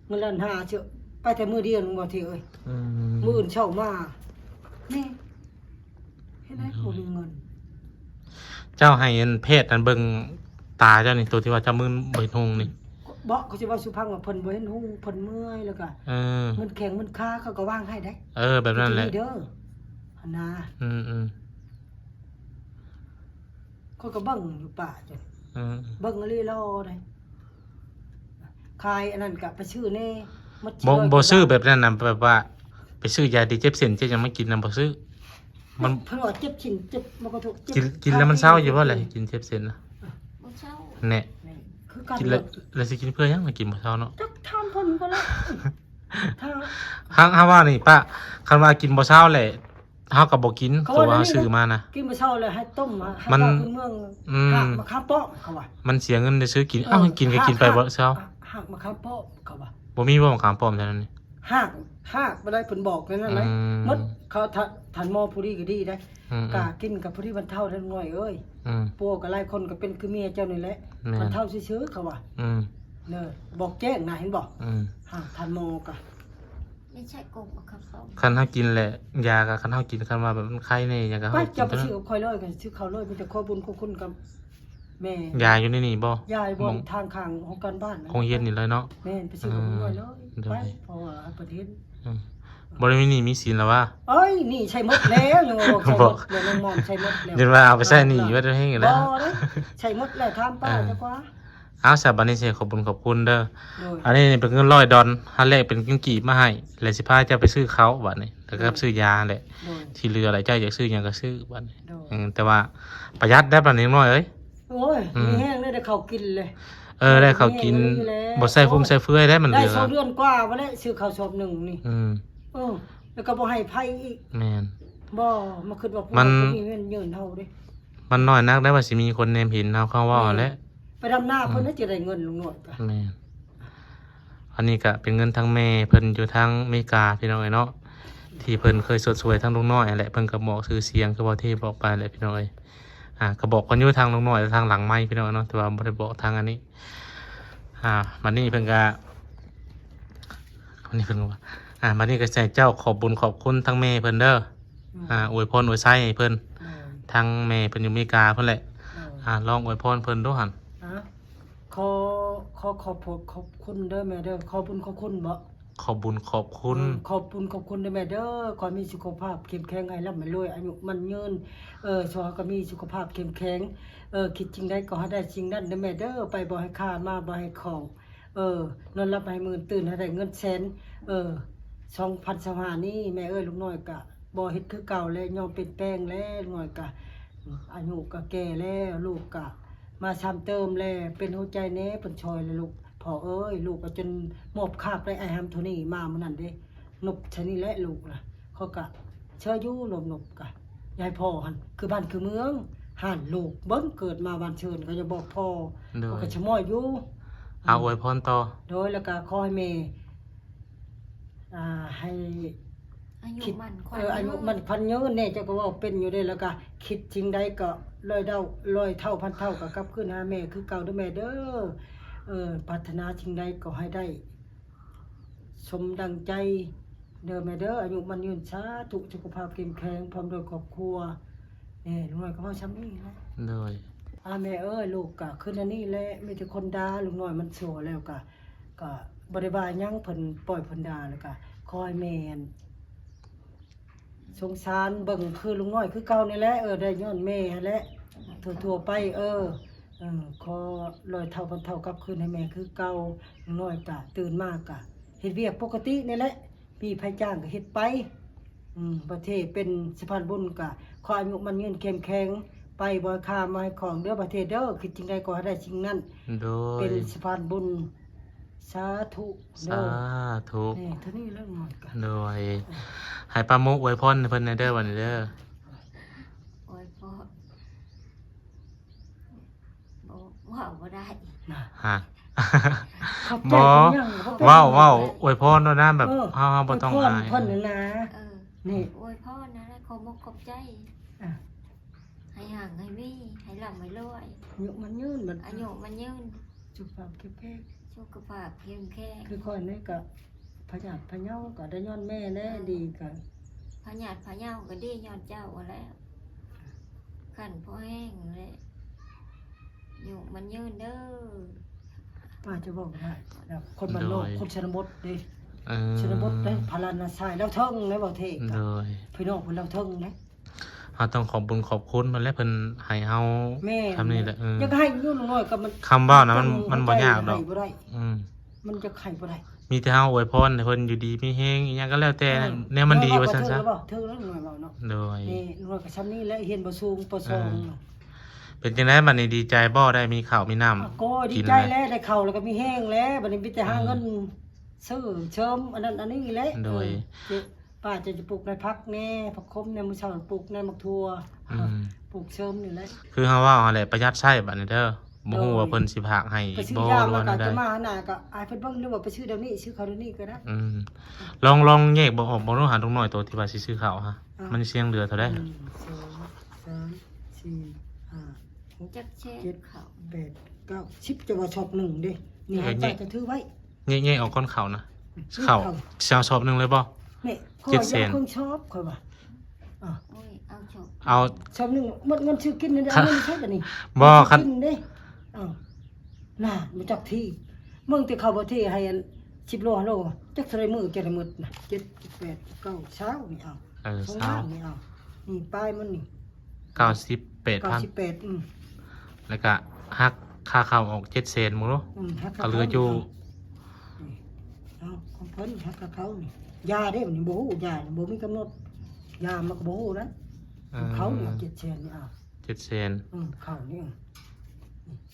ເງິນລ້ານຫ້າ ເຊື່ອ ໄປແຕ່ມື້ດຽວໜຶ່ງບໍ່ເທເອີຍ ອືມ ມື້ອື່ນເຊົ້າມາ ນີ້ ເຮັດໃຫ້ບໍ່ມີເງິນ ເຈົ້າໃຫ້ອັນແພດນັ້ນເບິ່ງຕາເຈົ້ານີ້ ໂຕທີ່ວ່າເຈົ້າມືນບໍ່ເຫັນຮຸ່ງນີ້ ເບາະ ເຂົາຊິເວົ້າສູ່ຟັງວ່າເພິ່ນບໍ່ເຫັນຮຸ່ງ ເພິ່ນເມື່ອຍ ແລ້ວກໍ ເອີ ມຶນແຂ້ງມຶນຂາ ເຂົາກໍວາງໃຫ້ໄດ໋ ເອີ ແບບນັ້ນແຫຼະ ເດີ ຫັ້ນນະ ອືມໆ ຂ້ອຍກໍເບິ່ງຢູ່ປ່າ ເອີ ເບິ່ງອີ່ຫຼີລໍໄດ໋ ຂາຍອັນນັ້ນກໍໄປຊື້ແດ່ ໝົດ ບໍ່ ບໍ່ຊື້ແບບນັ້ນນະ ແບບວ່າໄປຊື້ຢາດີເຈັບເສັ້ນເຈັບຫຍັງມາກິນນະ ບໍ່ຊື້ ມັນ ເພິ່ນວ່າເຈັບຊີ້ນເຈັບ ມັນກໍຖືກ ກິນ ກິນແລ້ວມັນເຊົາຢູ່ບໍ່ແຫຼະ ກິນເຈັບເສັ້ນນະ ບໍ່ເຊົາ ແນ່ ຄືກັນ ກິນແລ້ວ ແລ້ວຊິກິນເພື່ອຫຍັງ ກິນບໍ່ເຊົາເນາະ ຈັກຖາມເພິ່ນກໍແລ້ວ ເຮົາ ເຮົາວ່ານີ້ປ້າ ຄັນວ່າກິນບໍ່ເຊົາແຫຼະ ເຮົາກໍບໍ່ກິນ ເຂົາ ໂຕວ່າເຮົາຊື້ມານະ ກິນບໍ່ເຊົາແລ້ວໃຫ້ຕົ້ມ ໃຫ້ ມັນ ເຈົ້າພື້ນເມືອງ ອືມ ຮາກມະຂາມປ້ອມ ເຂົາວ່າ ມັນເສຍເງິນຊື່ໆ ກິນ ເອີ ເອົ້າ ກິນກໍກິນໄປ ຮາກ ບໍ່ເຊົາ ຮາກມະຂາມປ້ອມ ເຂົາວ່າ ບໍ່ມີບໍ່ມະຂາມປ້ອມແຖວນັ້ນນີ້ ຮາກ ຮາກບໍ່ໄດ້ ເພິ່ນບອກແນວນັ້ນເລີຍ ອືມ ໝົດ ເຂົາ ທ່ານ ທ່ານໝໍຜູ້ດີກໍດີໄດ໋ ອືມໆ ກະກິນກໍພໍດີບັນເທົາ ທ່ານໜ້ອຍເອີຍ ອືມ ປົວກໍຫຼາຍຄົນກໍເປັນຄືເມຍເຈົ້ານີ້ແຫຼະ ແມ່ນ ບັນເທົາຊື່ໆ ເຂົາວ່າ ອືມ ເດີ ບອກແຈ້ງນະ ເຫັນບໍ່ ອືມ ຮາກ ທ່ານໝໍກະ ໃຊ້ກົງເອົາເຂົ້າຕົ້ມ. ຄັນເຮົາກິນແຫຼະ ຢາກໍ ຄັນເຮົາກິນ ຄັນວ່າແບບມັນໄຄແດ່ຫຍັງກໍ ໄປ ເຮົາກິນ ເຈົ້າໄປຊື້ເອົາຂ້ອຍເລີຍ ກໍຊື້ເຂົ້າເລີຍ ມີແຕ່ຂໍບຸນຂໍຄຸນກັບແມ່. ຢາຢູ່ໃນນີ້ບໍ່? ຢາຢູ່ບ່ອນ ໝ- ທາງຂ້າງຫ້ອງການບ້ານ ໂຮງຮຽນນີ້ເລີຍເນາະ. ແມ່ນ ໄປຊື້ກັບ ເອີ ເພິ່ນເລີຍ. ໂດຍ ໄປ ເພາະວ່າເຮົາປະເທດ ອືມ ບໍ່ໄດ້ມີໜີ້ມີສິນແລ້ວວະ? ເອີຍ ໜີ້ໃຊ້ໝົດແລ້ວ ຍັງວ່າບໍ່ໃຊ້ໝົດ ບໍ່ ແລ້ວນ້ອງມອນໃຊ້ໝົດແລ້ວ. ຍັງວ່າເອົາໄປໃຊ້ໜີ້ໄວ້ແຮງຢູ່ແລ້ວ. ບໍ່ເດ້ ໃຊ້ໝົດແລ້ວ ຖາມປ້າ ເອີ ຈັກວ່າ. ເອົາ ຊະ ບັດນີ້ຊິຂອບບຸນຂອບຄຸນເດີ. ໂດຍ ອັນນີ້ເປັນເງິນຮ້ອຍດອນ ຫາແລກເປັນເງິນກີບມາໃຫ້ ແລ້ວຊິພາເຈົ້າໄປຊື້ເຂົ້າບັດນີ້ ແລ້ວກໍ ໂດຍ ຊື້ຢາແຫຼະ. ໂດຍ ທີ່ເຫຼືອແຫຼະ ເຈົ້າຢາກຊື້ຫຍັງກໍຊື້ບັດນີ້. ໂດຍ ເອີ ແຕ່ວ່າປະຢັດໄດ້ບັດນີ້ນ້ອຍເອີຍ. ໂອ້ຍ ອືມ ມີແຮງເລີຍ ໄດ້ເຂົ້າກິນເລີຍ. ເອີ ໄດ້ເຂົ້າກິນ ມີແຮງເລີຍ ບໍ່ໃສ່ຟຸມໃສ່ເຟືອຍໄດ້ ມັນເຫຼືອ ໄດ້ສອງເດືອນກວ່າພຸ້ນແຫຼະ ຊື້ເຂົ້າຊອບໜຶ່ງນີ້. ອືມ ເອີ ແລ້ວກໍບໍ່ໃຫ້ໃຜອີກ. ແມ່ນ ບໍ່ ມາຄິດວ່າ ມັນ ບໍ່ມີເງິນຍື່ນເຮົາເດ້. ມັນນ້ອຍນັກໄດ້ວ່າຊິມີຄົນແນມເຫັນເຮົາ ເຂົາເວົ້າຫັ້ນແຫຼະ. ແມ່ນ ໄປດຳນາເພິ່ນ ອືມ ຈະໄດ້ເງິນລຸງນ້ອຍກະ. ແມ່ນ ອັນນີ້ກະເປັນເງິນທາງແມ່ເພິ່ນຢູ່ທາງເມກາ ພີ່ນ້ອງເອີຍເນາະ ທີ່ເພິ່ນເຄີຍຊົດຊ່ວຍທາງລຸງນ້ອຍຫັ້ນແຫຼະ. ເພິ່ນກໍບອກຊື່ສຽງຄືເວົ້າທີ່ບອກໄປແຫຼະ ພີ່ນ້ອງເອີຍ. ອ່າ ກໍບອກກັນຢູ່ທາງລຸງນ້ອຍ ທາງຫຼັງໄມ ພີ່ນ້ອງເນາະ ແຕ່ວ່າບໍ່ໄດ້ບອກທາງອັນນີ້. ອ່າ ບັດນີ້ເພິ່ນກະ ບັດນີ້ເພິ່ນກໍວ່າ ອ່າ ບັດນີ້ກໍໃຫ້ເຈົ້າຂອບບຸນຂອບຄຸນທາງແມ່ເພິ່ນເດີ. ອືມ ອ່າ ອວຍພອນອວຍໄຊໃຫ້ເພິ່ນ. ໂດຍ ທາງແມ່ເພິ່ນຢູ່ເມກາພຸ້ນແຫຼະ. ໂດຍ ອ່າ ລອງອວຍພອນເພິ່ນດູຫັ້ນ. ອ່າ ຂໍ ຂໍຂອບ ຂອບຄຸນເດີແມ່ເດີ. ຂໍບຸນຂອບຄຸນບໍ? ຂອບບຸນຂອບຄຸນ. ເອີ ຂອບບຸນຂອບຄຸນເດີແມ່ເດີ. ຂໍໃຫ້ມີສຸຂະພາບເຂັ້ມແຂງ ໃຫ້ລ່ຳໃຫ້ລວຍ ອາຍຸໝັ້ນຍືນ. ເອີ ຂໍໃຫ້ມີສຸຂະພາບເຂັ້ມແຂງ. ເອີ ຄິດສິ່ງໃດກໍໃຫ້ໄດ້ສິ່ງນັ້ນເດີແມ່ເດີ. ໄປບໍ່ໃຫ້ຄາ ມາບໍ່ໃຫ້ຂ້ອງ. ເອີ ນອນຫຼັບໃຫ້ໝື່ນ ຕື່ນໃຫ້ໄດ້ເງິນແສນ. ເອີ ສອງພັນຊາວຫ້ານີ້ ແມ່ເອີຍ ລູກນ້ອຍກະບໍ່ເຮັດຄືເກົ່າແລ້ວ ຍອມປ່ຽນແປງແລ້ວ. ລູກນ້ອຍກະ ອາຍຸກະແກ່ແລ້ວ ລູກກະມາຊ້ຳເຕີມແລ້ວ. ເປັນຫົວໃຈແດ່ ເພິ່ນຊ່ອຍແລ້ວລູກ. ພໍ່ເອີຍ ລູກກະຈົນມອບຄາບໄດ້ ອ້າຍຫຳໂທນີ້ມາມື້ນັ້ນເດ້ ນົບຊະນີ້ແຫຼະລູກລະ. ເຂົາກະເຊີຢູ່ ລົມນົບກະ ຢາຍພໍ່ຫັ້ນ ຄືບ້ານຄືເມືອງ ຫັ້ນລູກເບິ່ງ ເກີດມາບ້ານເຊີນກໍຢ່າບອກພໍ່. ໂດຍ ເຂົາກໍຊະມ້ອຍຢູ່. ອືມ ອາ ອວຍພອນຕໍ່. ໂດຍ ແລ້ວກໍຂໍໃຫ້ແມ່ ອ່າ ໃຫ້ ອາຍຸໝັ້ນຂວັນຍືນ ເອີ ອາຍຸໝັ້ນຂວັນຍືນແດ່. ເຈົ້າກໍເວົ້າເປັນຢູ່ເດ້. ແລ້ວກໍຄິດສິ່ງໃດກໍຮ້ອຍເທົ່າ ຮ້ອຍເທົ່າພັນເທົ່າ ກໍກັບຄືນຫາແມ່ຄືເກົ່າເດີແມ່ເດີ. ເອີ ປາດຖະໜາສິ່ງໃດກໍໃຫ້ໄດ້ ສົມດັ່ງໃຈເດີແມ່ເດີ. ອາຍຸໝັ້ນຍືນ ສາທຸ. ສຸຂະພາບເຂັ້ມແຂງ ພ້ອມດ້ວຍຄອບຄົວ. ແມ່ ລຸງນ້ອຍກໍເວົ້າຊ່ຳນີ້ແຫຼະ. ໂດຍ ອາ ແມ່ເອີຍ ລູກກະຄືແນວນີ້ແຫຼະ ມີແຕ່ຄົນດ່າ. ລຸງນ້ອຍມັນຊົ່ວແລ້ວກະ ກະບໍ່ໄດ້ວ່າຫຍັງ ເພິ່ນປ່ອຍເພິ່ນດ່າ. ແລ້ວກະຂໍໃຫ້ແມ່ ສົງສານເບິ່ງຄືລຸງນ້ອຍຄືເກົ່ານີ້ແຫຼະ. ເອີ ໄດ້ຍ້ອນແມ່ຫັ້ນແຫຼະ ທົ່ວໆໄປ. ເອີ ເອີ ຂໍຮ້ອຍເທົ່າພັນເທົ່າກັບຄືນໃຫ້ແມ່ຄືເກົ່າ. ລຸງນ້ອຍກະຕື່ນມາກະເຮັດວຽກປົກກະຕິນີ້ແຫຼະ ມີໃຜຈ້າງກະເຮັດໄປ. ອືມ ປະເທດເປັນສະພານບຸນກະຂໍອາຍຸໝັ້ນຍືນເຂັ້ມແຂງ ໄປບໍ່ໃຫ້ຄາມາໃຫ້ຂອງເດີປະເທດເດີ. ຄິດສິ່ງໃດກໍໃຫ້ໄດ້ສິ່ງນັ້ນ. ໂດຍ ເປັນສະພານບຸນ. ສາທຸ ສາທຸ. ເອີ ເທົ່ານີ້ແຫຼະ ໂດຍ ໃຫ້ປ້າມຸກອວຍພອນໃຫ້ເພິ່ນແດ່ເດີ ບັດນີ້ເດີ. ອວຍພອນ ບໍ່ ເວົ້າບໍ່ໄດ້ ຮະ ຂອບໃຈ ບໍ່ ເປັນຫຍັງ ເວົ້າ ເວົ້າອວຍພອນໂລດນະ ແບບ ເອີ ເຮົາ ເຮົາບໍ່ຕ້ອງອາຍ ອວຍພອນເພິ່ນນະ. ເອີ ນີ້ ອວຍພອນນະ ຂອບອົກຂອບໃຈ ອ່າ ໃຫ້ຮັ່ງໃຫ້ມີ ໃຫ້ລ່ຳໃຫ້ລວຍ ອາຍຸໝັ້ນຍືນ ອາຍຸໝັ້ນຍືນ ສຸຂະພາບເຂັ້ມແຂງ ສຸຂະພາບເຂັ້ມແຂງ. ຄືຂ້ອຍນີ້ກະພະຍາດພະເຍົາກະໄດ້ຍ້ອນແມ່ແຫຼະ. ເອີ ດີກະພະຍາດພະເຍົາກະດີຍ້ອນເຈົ້າຫັ້ນແຫຼະ. ຂັ້ນພໍແຮງແຫຼະ ອາຍຸໝັ້ນຍືນເດີ. ປ້າຈະເວົ້າໄດ້ ແລ້ວຄົນບ້ານນອກ ໂດຍ ຄົນຊົນນະບົດເດ້. ເອີ ຊົນນະບົດເດ້ ພາລານາຊາຍ ລາວເທິງເດ້ ເວົ້າເທ່ກະ ໂດຍ ພີ່ນ້ອງເພິ່ນລາວເທິງເດ້. ເຮົາຕ້ອງຂອບບຸນຂອບຄຸນເພິ່ນແຫຼະ ເພິ່ນໃຫ້ເຮົາ ແມ່ນ ທຳນີ້ແຫຼະ. ເອີ ຢາກໃຫ້ຢູ່ໜ້ອຍກໍມັນ ຄຳເວົ້ານະ ມັນ ມັນບໍ່ຍາກດອກ ໃຫ້ບໍ່ໄດ້. ອືມ ມັນຈະໃຫ້ບໍ່ໄດ້ ມີແຕ່ເຮົາອວຍພອນໃຫ້ເພິ່ນຢູ່ດີມີແຮງ ອີ່ຫຍັງກໍແລ້ວແຕ່ ເອີ ແນວມັນດີວ່າຊັ້ນຊະ. ເຖິງແລ້ວເວົ້າ ເຖິງແລ້ວໜ້ອຍເວົ້າເນາະ. ໂດຍ ນີ້ໜ້ອຍກໍຊ່ຳນີ້ແຫຼະ ຮຽນບໍ່ສູງ ປໍສອງ. ເອີ ເປັນຈັ່ງໃດບັດນີ້ ດີໃຈບໍ່ ໄດ້ມີເຂົ້າມີນ້ຳ? ກໍດີໃຈແຫຼະ ໄດ້ເຂົ້າແລ້ວກໍມີແຮງແຫຼະ. ບັດນີ້ມີແຕ່ຫາເງິນ ເອີ ຊື້ເສີມອັນນັ້ນອັນນີ້ແຫຼະ. ໂດຍ ເອີ ປ້າຈະ ຈະປູກໃນຜັກແດ່ ຜັກຂົມແດ່ ມື້ເຊົ້າປູກໃນໝາກຖົ່ວ ອືມ ປູກເສີມນີ້ແຫຼະ. ຄືເຮົາເວົ້າຫັ້ນແຫຼະ ປະຢັດໃຊ້ບັດນີ້ເດີ. ບໍ່ຮູ້ວ່າເພິ່ນຊິພາກໃຫ້ບໍ່ ຫຼືວ່າແນວໃດ ຈະມາຫາໜ້າກໍໃຫ້ເພິ່ນເບິ່ງ ຫຼືວ່າໄປຊື້ດຽວນີ້ ຊື້ເຂົ້າດຽວນີ້ກໍໄດ້. ອືມ ລອງ ລອງແຍກເບິ່ງອອກເບິ່ງດູຫາລຸງນ້ອຍ ໂຕທີ່ວ່າຊິຊື້ເຂົ້າຫາ ມັນຊິຍັງເຫຼືອເທົ່າໃດ. ໜຶ່ງ ສອງ ສາມ ສີ່ ຫ້າ ຫົກ ເຈັດ ແປດ ເກົ້າ ສິບ ຈະວ່າຊອກໜຶ່ງເດ້. ນີ້ ເອີ ເຈົ້າຈະຖືໄວ້ ແຍກ ແຍກອອກກ່ອນເຂົ້ານະ. ເຂົ້າ ເຂົ້າ ຊິເອົາສອບໜຶ່ງເລີຍບໍ່? ນີ້ ເຈັດແສນ ເພິ່ນຊອບ ຂ້ອຍວ່າ ເອົາ ໂອ້ຍ ເອົາຊອບ ເອົາ ຊອບໜຶ່ງ ໝົດເງິນຊື້ກິນນີ້ ເອົາເງິນໃຊ້ບາດນີ້ ບໍ່ ຄັນ ກິນເດ້ ເອົາ ນາ ບໍ່ຈັກທີ່ ເບິ່ງແຕ່ເຂົາບໍ່ເທໃຫ້ອັນ ສິບໂລ ໂລ ຈັກເທົ່າໃດມື້ ຈັກໄດ້ໝົດນະ ເຈັດ ແປດ ເກົ້າ ຊາວ ນີ້ເອົາ ເອີ ຊາວ ນີ້ເອົາ ນີ້ປາຍມັນນີ້ ເກົ້າສິບແປດພັນ ເກົ້າສິບແປດ ອືມ ແລ້ວກະຫັກຄ່າເຂົ້າອອກ ເຈັດແສນ ໝົດເນາະ ອືມ ຫັກຄ່າເຂົ້າ ກໍເຫຼືອຢູ່ ນີ້ ເອົາ ຂອງເພິ່ນ ຫັກຄ່າເຂົ້ານີ້ ຢາເດ້ ມັນບໍ່ຮູ້ ຢານີ້ບໍ່ມີກຳນົດ ຢາມັນກໍບໍ່ຮູ້ນະ ເອີ ເຂົ້ານີ້ ເຈັດແສນນີ້ ເອົາ ເຈັດແສນ ອືມ ເຂົ້ານີ້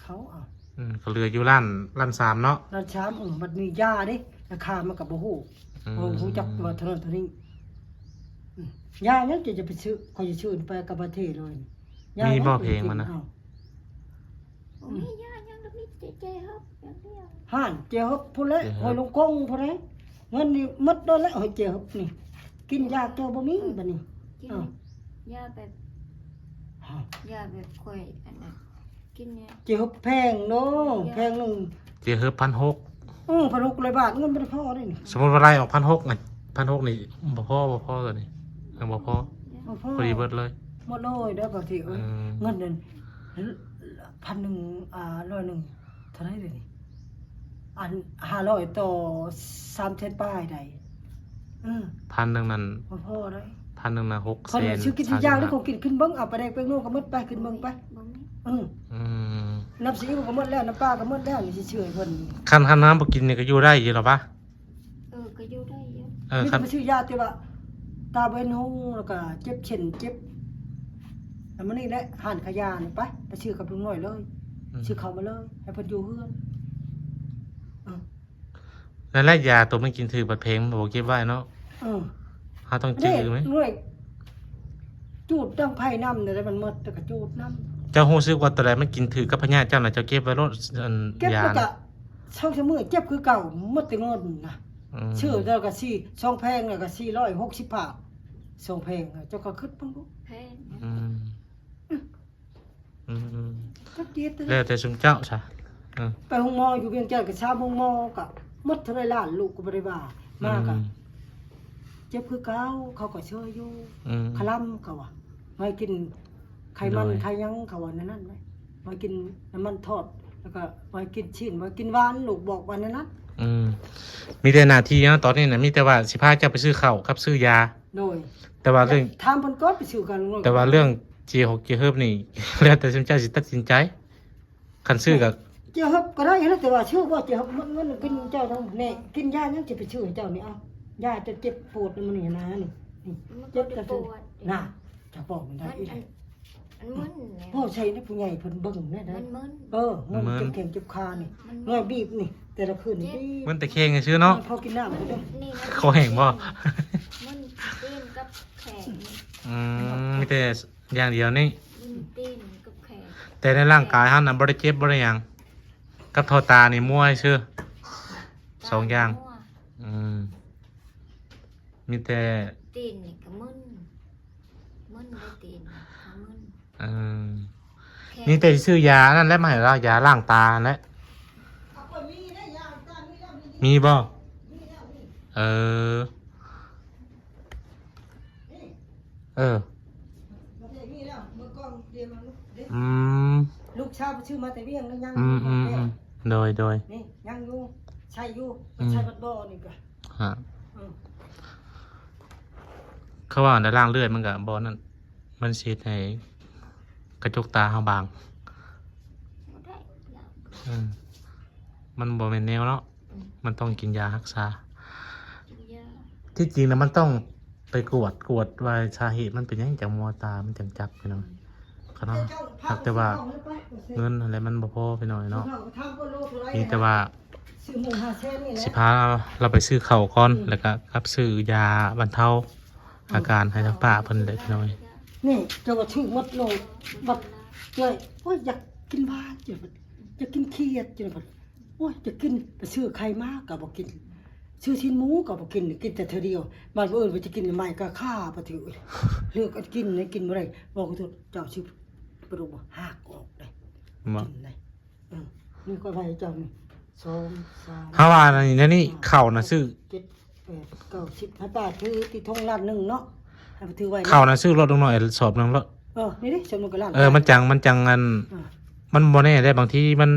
ເຂົ້າ ເອົາ ອືມ ກໍເຫຼືອຢູ່ລ້ານ ລ້ານສາມເນາະ ລ້ານສາມ ເອີ ບັດນີ້ຢາເດ້ ລາຄາມັນກໍບໍ່ຮູ້ ອືມ ເອີ ຮູ້ຈັກວ່າເທົ່ານັ້ນເທົ່ານີ້ ອືມ ຢາຫຍັງຈະໄປຊື້ ຂ້ອຍຊິຊື້ໄປກັບປະເທດເລີຍ ຢາຫຍັງ ມີບໍ່ເພງມັນນະ ເອົາ ບໍ່ມີຢາຫຍັງດອກ ມີແຕ່ເຈເຮີບຢ່າງດຽວ ຮ້ານເຈເຮີບພຸ້ນແຫຼະ ເຈເຮີບ ຫ້ວຍລົງກົງພຸ້ນແຫຼະ ເງິນນີ້ໝົດໂດນແລ້ວ ຫ້ວຍເຈເຮີບນີ້ ກິນຢາແກ້ວບໍ່ມີ ເອີ ບັດນີ້ ກິນ ເອົ້າ ຢາແບບ ຮະ ຢາແບບຂ້ອຍອັນນັ້ນ ກິນແນ່ ເຈເຮີບແພງເນາະ ຢາ ແພງໜຶ່ງ ເຈເຮີບພັນຫົກ ເອີ ພັນຫົກຮ້ອຍບາດ ເງິນບໍ່ໄດ້ພໍເດ້ນີ້ ສົມມຸດວ່າໄລ່ອອກພັນຫົກ ພັນຫົກນີ້ບໍ່ພໍ ບໍ່ພໍຕົວນີ້ ຍັງບໍ່ພໍ ບໍ່ພໍ ພໍດີເບິດເລີຍ ໝົດເລີຍເດີ ບາງທີ ເອີ ເງິນນັ້ນ ພັນໜຶ່ງ ອ່າ ຮ້ອຍໜຶ່ງ ເທົ່າໃດເດນີ້ ອັນ ຫ້າຮ້ອຍຕໍ່ສາມແສນປາຍໃດ ເອີ ພັນໜຶ່ງນັ້ນ ບໍ່ພໍໃດ ພັນໜຶ່ງນະ ຫົກແສນ ຂ້ອຍຊື້ກິນຊິຢາງເດ້ ຂອງກິນຂຶ້ນເບິ່ງ ເອົາປາແດກແປ້ງນົວກໍໝົດໄປ ຂຶ້ນເບິ່ງໄປ ບໍ່ມີ ອື ອືມ ນ້ຳຊີອິ້ວກໍໝົດແລ້ວ ນ້ຳປາກໍໝົດແລ້ວ ນີ້ຊິເຊື່ອໃຫ້ເພິ່ນ ຄັນ ຄັນນ້ຳບໍ່ກິນນີ້ກໍຢູ່ໄດ້ຢູ່ລະວະ ເອີ ກໍຢູ່ໄດ້ຢູ່ ເອີ ມີແຕ່ໄປຊື້ຢາ ແຕ່ວ່າຕາບໍ່ເຫັນຮຸ່ງ ແລ້ວກໍເຈັບເສັ້ນເຈັບ ແລ້ວມື້ນີ້ແຫຼະ ຮ້ານຂາຍຢານີ້ ໄປ ໄປຊື້ກັບລຸງນ້ອຍເລີຍ ອືມ ຊື້ເຂົ້າມາເລີຍ ໃຫ້ເພິ່ນຢູ່ເຮືອນ ເອີ ນັ້ນແຫຼະ ຢາຕົວມັນກິນຖືກບັດເພງ ມັນບໍ່ເກັບໄວ້ເນາະ ເອີ ເຮົາຕ້ອງຈື່ໄວ້ ໜ່ວຍ ຈູດດັງໄຟນຳ ແລ້ວມັນໝົດ ແລ້ວກໍຈູດນຳ ເຈົ້າຮູ້ສຶກວ່າຕົວໃດມັນກິນຖືກກັບພະຍາດເຈົ້ານະ ເຈົ້າເກັບໄວ້ໂລດ ອັນ ເກັບ ຢາ ແລ້ວກໍ ນະ ສອງສາມມື້ເຈັບຄືເກົ່າ ໝົດແຕ່ເງິນນະ ອືມ ຊື້ແລ້ວກໍສີ່ ສອງແຜງ ແລ້ວກໍສີ່ຮ້ອຍຫົກສິບບາດ ສອງແຜງ ເຈົ້າກໍຄິດເບິ່ງດູ ແພງ ອືມ ອືມ ຈັກເຈັບ ແລ້ວແຕ່ຊຸມເຈົ້າຊະ ເອີ ໄປໂຮງໝໍຢູ່ວຽງຈັນກໍຊາວໂຮງໝໍ ກໍໝົດເທົ່າໃດລ້ານ ລູກກໍບໍ່ໄດ້ວ່າ ມາກໍ ອືມ ເຈັບຄືເກົ່າ ເຂົາກໍຊ່ວຍຢູ່ ອືມ ຄະລຳ ເຂົາວ່າ ໄວ້ກິນໄຂມັນ ໂດຍ ໄຂຫຍັງ ເຂົາວ່າແນວນັ້ນ ໄວ້ກິນນ້ຳມັນທອດ ແລ້ວກໍໄວ້ກິນຊີ້ນ ໄວ້ກິນຫວານ ລູກບອກວ່າແນວນັ້ນ ອືມ ມີແຕ່ໜ້າທີ່ເນາະ ຕອນນີ້ນະ ມີແຕ່ວ່າຊິພາເຈົ້າໄປຊື້ເຂົ້າກັບຊື້ຢາ ໂດຍ ແຕ່ວ່າເລື່ອງ ຖາມເພິ່ນກ່ອນໄປຊື້ກັນ ແຕ່ວ່າເລື່ອງເຈຫົກເຈເຮີບນີ້ ແລ້ວແຕ່ຊຸມເຈົ້າຊິຕັດສິນໃຈ ຄັນຊື້ກໍ ເຈເຮີບກໍໄດ້ນະ ແຕ່ວ່າຊື້ບໍ່ເຈເຮີບ ມັນ ມັນກິນເຈົ້ານຳແນ່ ກິນຢາຫຍັງຊິໄປຊື້ໃຫ້ເຈົ້ານີ້ ເອົາ ຢາຈະເຈັບປວດນຳມັນນີ້ນະ ນີ້ ນີ້ ມັນກໍ ເຈັບ ຈະ ປວດ ນະ ຈະປອກມັນໄດ້ ມັນ ອີ່ ອັນ ອັນມຶນແຫຼະ ເວົ້າໃສ່ນະ ຜູ້ໃຫຍ່ເພິ່ນເບິ່ງແນ່ນະ ມັນມຶນ ເອີ ມຶນ ມຶນ ເຈັບແຂ້ງເຈັບຂານີ້ ມັນມຶນ ນ້ອຍບີບນີ້ ແຕ່ລະຄືນນີ້ ເຈັບ ມຶນແຕ່ແຂ້ງຊື່ເນາະ ມັນພໍກິນນ້ຳ ນີ້ນະ ຄໍແຫ້ງບໍ່? ມຶນຕີນກັບແຂ້ງ ອືມ ມີແຕ່ ຢ່າງດຽວນີ້ ອືມ ຕີນກັບແຂນ ແຕ່ໃນຮ່າງກາຍເຮົານັ້ນບໍ່ໄດ້ເຈັບບໍ່ໄດ້ຫຍັງ ກັບທໍ່ຕານີ້ມົວຊື່ ສອງຢ່າງ ຕາມົວ ອືມ ມີແຕ່ ຕີນນີ້ກໍມຶນ ມຶນໄດ້ຕີນກໍມຶນ ເອີ ແຂນ ມີແຕ່ຊິຊື້ຢາອັນນັ້ນແຫຼະມາໃຫ້ລາວ ຢາລ້າງຕາຫັ້ນແຫຼະ ມີບໍ່? ເອີ ເອີ ອືມ ລູກຊາວໄປຊື້ມາແຕ່ວຽງ ຍັງ ອືມ ອືມ ອືມ ໂດຍ ໂດຍ ນີ້ຍັງຢູ່ ໃຊ້ຢູ່ ອືມ ໃຊ້ບັດບໍ່ນີ້ກະ ຮະ ອືມ ເຂົາວ່າໄດ້ລ້າງເລືອດມັນກະບໍ່ນັ້ນ ມັນຊິເຮັດໃຫ້ກະຈົກຕາເຮົາບາງ ບໍ່ໄດ້ ອືມ ມັນບໍ່ແມ່ນແນວເນາະ ອືມ ມັນຕ້ອງກິນຢາຮັກສາ ກິນຢາ ທີ່ຈິງນະມັນຕ້ອງໄປກວດ ກວດວ່າສາເຫດມັນເປັນຫຍັງຈັ່ງມົວຕາ ມັນຈັ່ງຈັບພີ່ນ້ອງ ອືມ ຂະນ້ອຍ ຫາກແຕ່ວ່າເງິນຫັ້ນແຫຼະມັນບໍ່ພໍພີ່ນ້ອງເນາະ ມີແຕ່ວ່າຊິພາລາວໄປຊື້ເຂົ້າກ່ອນ ອືມ ແລ້ວກະກັບຊື້ຢາບັນເທົາ ອາການໃຫ້ທາງປ້າເພິ່ນໄດ້ໜ້ອຍ. ນີ້ເຈົ້າວ່າຖືກໝົດໂລດ ບັດເຈົ້າ ໂອ້ຍ ຢາກກິນຫວານ ເຈົ້າ ຢາກກິນຂຽດ ເຈົ້າ ໂອ້ຍ ຢາກກິນ ໄປຊື້ໄຂ່ມາກໍບໍ່ກິນ ຊື້ຊີ້ນໝູກໍບໍ່ກິນ ກິນແຕ່ເທື່ອດຽວ ບາດມື້ອື່ນວ່າຈະກິນໃໝ່ກໍຄາ ປະຕິ ເລືອກອັນກິນ ກິນບໍ່ໄດ້ ບອກໂທດ ເຈົ້າຊື້ປາດຸກບໍ່ ຫາກອອກໄດ໋ ກິນໄດ໋ ເອີ ນີ້ຂ້ອຍວ່າໃຫ້ເຈົ້ານີ້ ສອງ ສາມ ເຮົາວ່າອັນນີ້ ແນວນີ້ເຂົ້ານະຊື້ ເຈັດ ແປດ ເກົ້າ ສິບ ໃຫ້ປ້າຖືທີ່ຖົງລ້ານໜຶ່ງເນາະ ໃຫ້ເພິ່ນຖືໄວ້ເນາະ ເຂົ້ານະຊື້ລົດລົງໜ້ອຍສອບໜຶ່ງໂລດ ເອີ ນີ້ເດ້ ສອບໜຶ່ງກໍລ້ານ ເອີ ມັນຈັ່ງ ມັນຈັ່ງອັນ ເອີ ມັນບໍ່ແນ່ເດ້ ບາງທີມັນ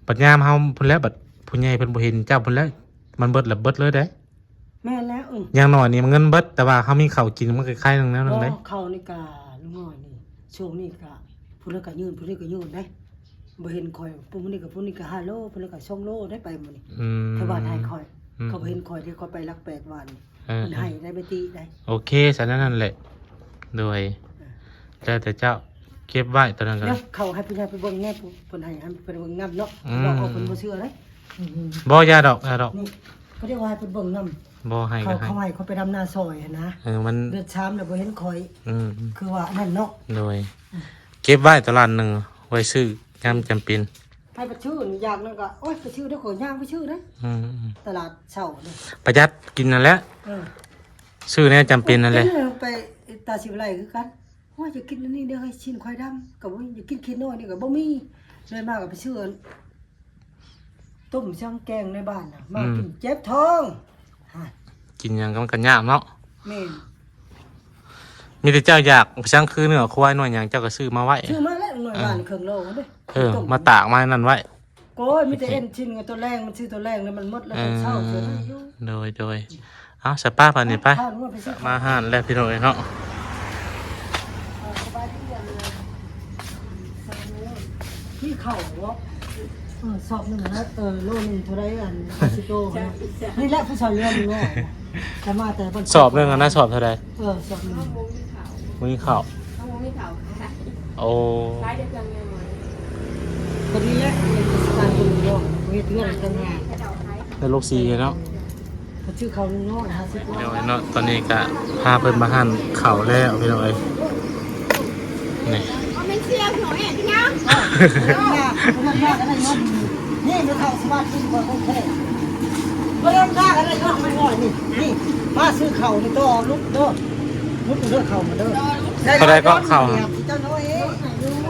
ບັດຍາມເຮົາພຸ້ນແຫຼະ ບັດຜູ້ໃຫຍ່ເພິ່ນບໍ່ເຫັນເຈົ້າພຸ້ນແຫຼະ ມັນເບິດລະເບິດເລີຍເດ້. ແມ່ນແລ້ວ ເອີ ຢ່າງໜ້ອຍນີ້ມັນເງິນເບິດ ແຕ່ວ່າເຮົາມີເຂົ້າກິນ ມັນກໍຄ້າຍໜຶ່ງແນວໜຶ່ງເດ້. ບໍ່ ເຂົ້ານີ້ກະລຸງນ້ອຍນີ້ ຊ່ວງນີ້ກະຜູ້ນັ້ນກະຍື່ນ ຜູ້ນີ້ກະຍື່ນໄດ້ ບໍ່ເຫັນຂ້ອຍ ຜູ້ນີ້ກະ ຜູ້ນີ້ກະຫ້າໂລ ຜູ້ນັ້ນກະສອງໂລໄດ້ໄປມື້ນີ້ ອືມ ເຂົາວ່າໃຫ້ຂ້ອຍ ອືມ ເຂົາບໍ່ເຫັນຂ້ອຍເດ້ ຂ້ອຍໄປຫຼັກແປດວານນີ້ ເອີ ເພິ່ນໃຫ້ໄດ້ແມ່ຕິໄດ້. ໂອເຄ ຊັ້ນນັ້ນແຫຼະ ໂດຍ ເອີ ແລ້ວແຕ່ເຈົ້າ ເກັບໄວ້ຕອນນັ້ນກໍ ດຽວເຂົາໃຫ້ຜູ້ໃຫຍ່ໄປເບິ່ງແດ່ ຜູ້ເພິ່ນໃຫ້ ໃຫ້ເພິ່ນເບິ່ງນຳເນາະ ອືມ ເວົ້າອອກເພິ່ນບໍ່ເຊື່ອເດ້. ອືມ ບໍ່ ຢ່າດອກ ຢ່າດອກ ນີ້ ເຂົາເຈົ້າວ່າໃຫ້ເພິ່ນເບິ່ງນຳ ບໍ່ໃຫ້ ເຂົາ ກໍໃຫ້ ເຂົາໃຫ້ ເຂົາໄປດຳນາຊ່ອຍຫັ້ນນະ ເອີ ມັນເດືອນສາມແລ້ວບໍ່ເຫັນຂ້ອຍ ອືມ ຄືວ່າອັນນັ້ນເນາະ ໂດຍ ເກັບໄວ້ຕະຫຼາດໜຶ່ງ ໄວ້ຊື້ຍາມຈຳເປັນ ໃຫ້ໄປຊື້ນີ້ ຢາກນັ້ນກໍ ໂອ້ຍ ໄປຊື້ເດີ ຂ້ອຍຍ່າງໄປຊື້ເດີ ອືມ ຕະຫຼາດເຊົ້ານີ້ ປະຢັດກິນນັ້ນແຫຼະ ເອີ ຊື້ແນວຈຳເປັນນັ້ນແຫຼະ ເປັນແລ້ວໄປຕາຊິວໄລຄືກັນ ໂອ້ຍ ຢາກກິນອັນນີ້ເດີ ຊີ້ນຄວາຍດຳ ກໍບໍ່ມີ ຢາກກິນຂີ້ນ້ອຍນີ້ກໍບໍ່ມີ ເລີຍມາກໍໄປຊື້ອັນ ຕົ້ມຊ່າງແກງໃນບ້ານນະ ມາ ອືມ ກິນເຈັບທ້ອງ ກິນຫຍັງກໍມັນກໍຍາກເນາະ ແມ່ນ ມີແຕ່ເຈົ້າຢາກຊ່າງຄືເນື້ອຄວາຍໜ່ວຍຫຍັງ ເຈົ້າກໍຊື້ມາໄວ້ ຊື້ມາແລ້ວໜ່ວຍ ເອີ ຫວານເຄິ່ງໂລເດ້ ເອີ ຕົ້ມ ມາຕາກມານັ້ນໄວ້ ໂອ້ຍ ມີແຕ່ເອັນຊີ້ນກັບຕົວແລງ ມັນຊື້ຕົວແລງແລ້ວມັນໝົດແລ້ວ ເອີ ຕອນເຊົ້າເທື່ອນັ້ນຢູ່ ໂດຍ ໂດຍ ເອົາ ສະປາບາດນີ້ໄປ ມາຮ້ານແລ້ວພີ່ນ້ອງເອີຍເນາະ ເອີ ສະບາຍດີ ອັນນີ້ມີເຂົ້າບໍ່? ເອີ ສອບໜຶ່ງນະ ເອີ ໂລໜຶ່ງເທົ່າໃດ ອັນ ຫ້າສິບໂລນະ ນີ້ແຫຼະຜູ້ສາວເຮືອນນີ້ ຈະມາແຕ່ບ້ານ ສອບໜຶ່ງຫັ້ນນະ ສອບເທົ່າໃດ? ເອີ ສອບໜຶ່ງ ບໍ່ມີເຂົ້າ ເຮົາບໍ່ມີເຂົ້າຂາຍ ໂອ້ ຂາຍແຕ່ເຄື່ອງຍາໝໍ ພໍດີແຫຼະ ເທດສະການເພິ່ນເນາະ ເຮັດເຮືອນຕ່າງຫາກ ເຂົາເຈົ້າຂາຍ ເປັນລູກສີ່ເນາະ ເຂົາຊື້ເຂົ້າໜຶ່ງຮ້ອຍຫ້າສິບ ເນາະ ຕອນນີ້ກະພາເພິ່ນມາຮ້ານເຂົ້າແລ້ວພີ່ນ້ອງເອີຍ ນີ້ ບໍ່ແມ່ນເຊວພີ່ນ້ອງເອີຍ ພີ່ນ້ອງ ນີ້ແມ່ເຖົ້າສະມາດກິນກ່ອນ ໂອເຄ ບໍ່ໄດ້ມາກໍໄດ້ເນາະ ນ້ອຍໆ ນີ້ ນີ້ ມາຊື້ເຂົ້ານີ້ຕໍ່ລຸກເດີ ລຸກເດີ ເຂົ້າມາເດີ ເທົ່າໃດກໍເຂົ້າ ເຈົ້ານ້ອຍເອງ ອືມ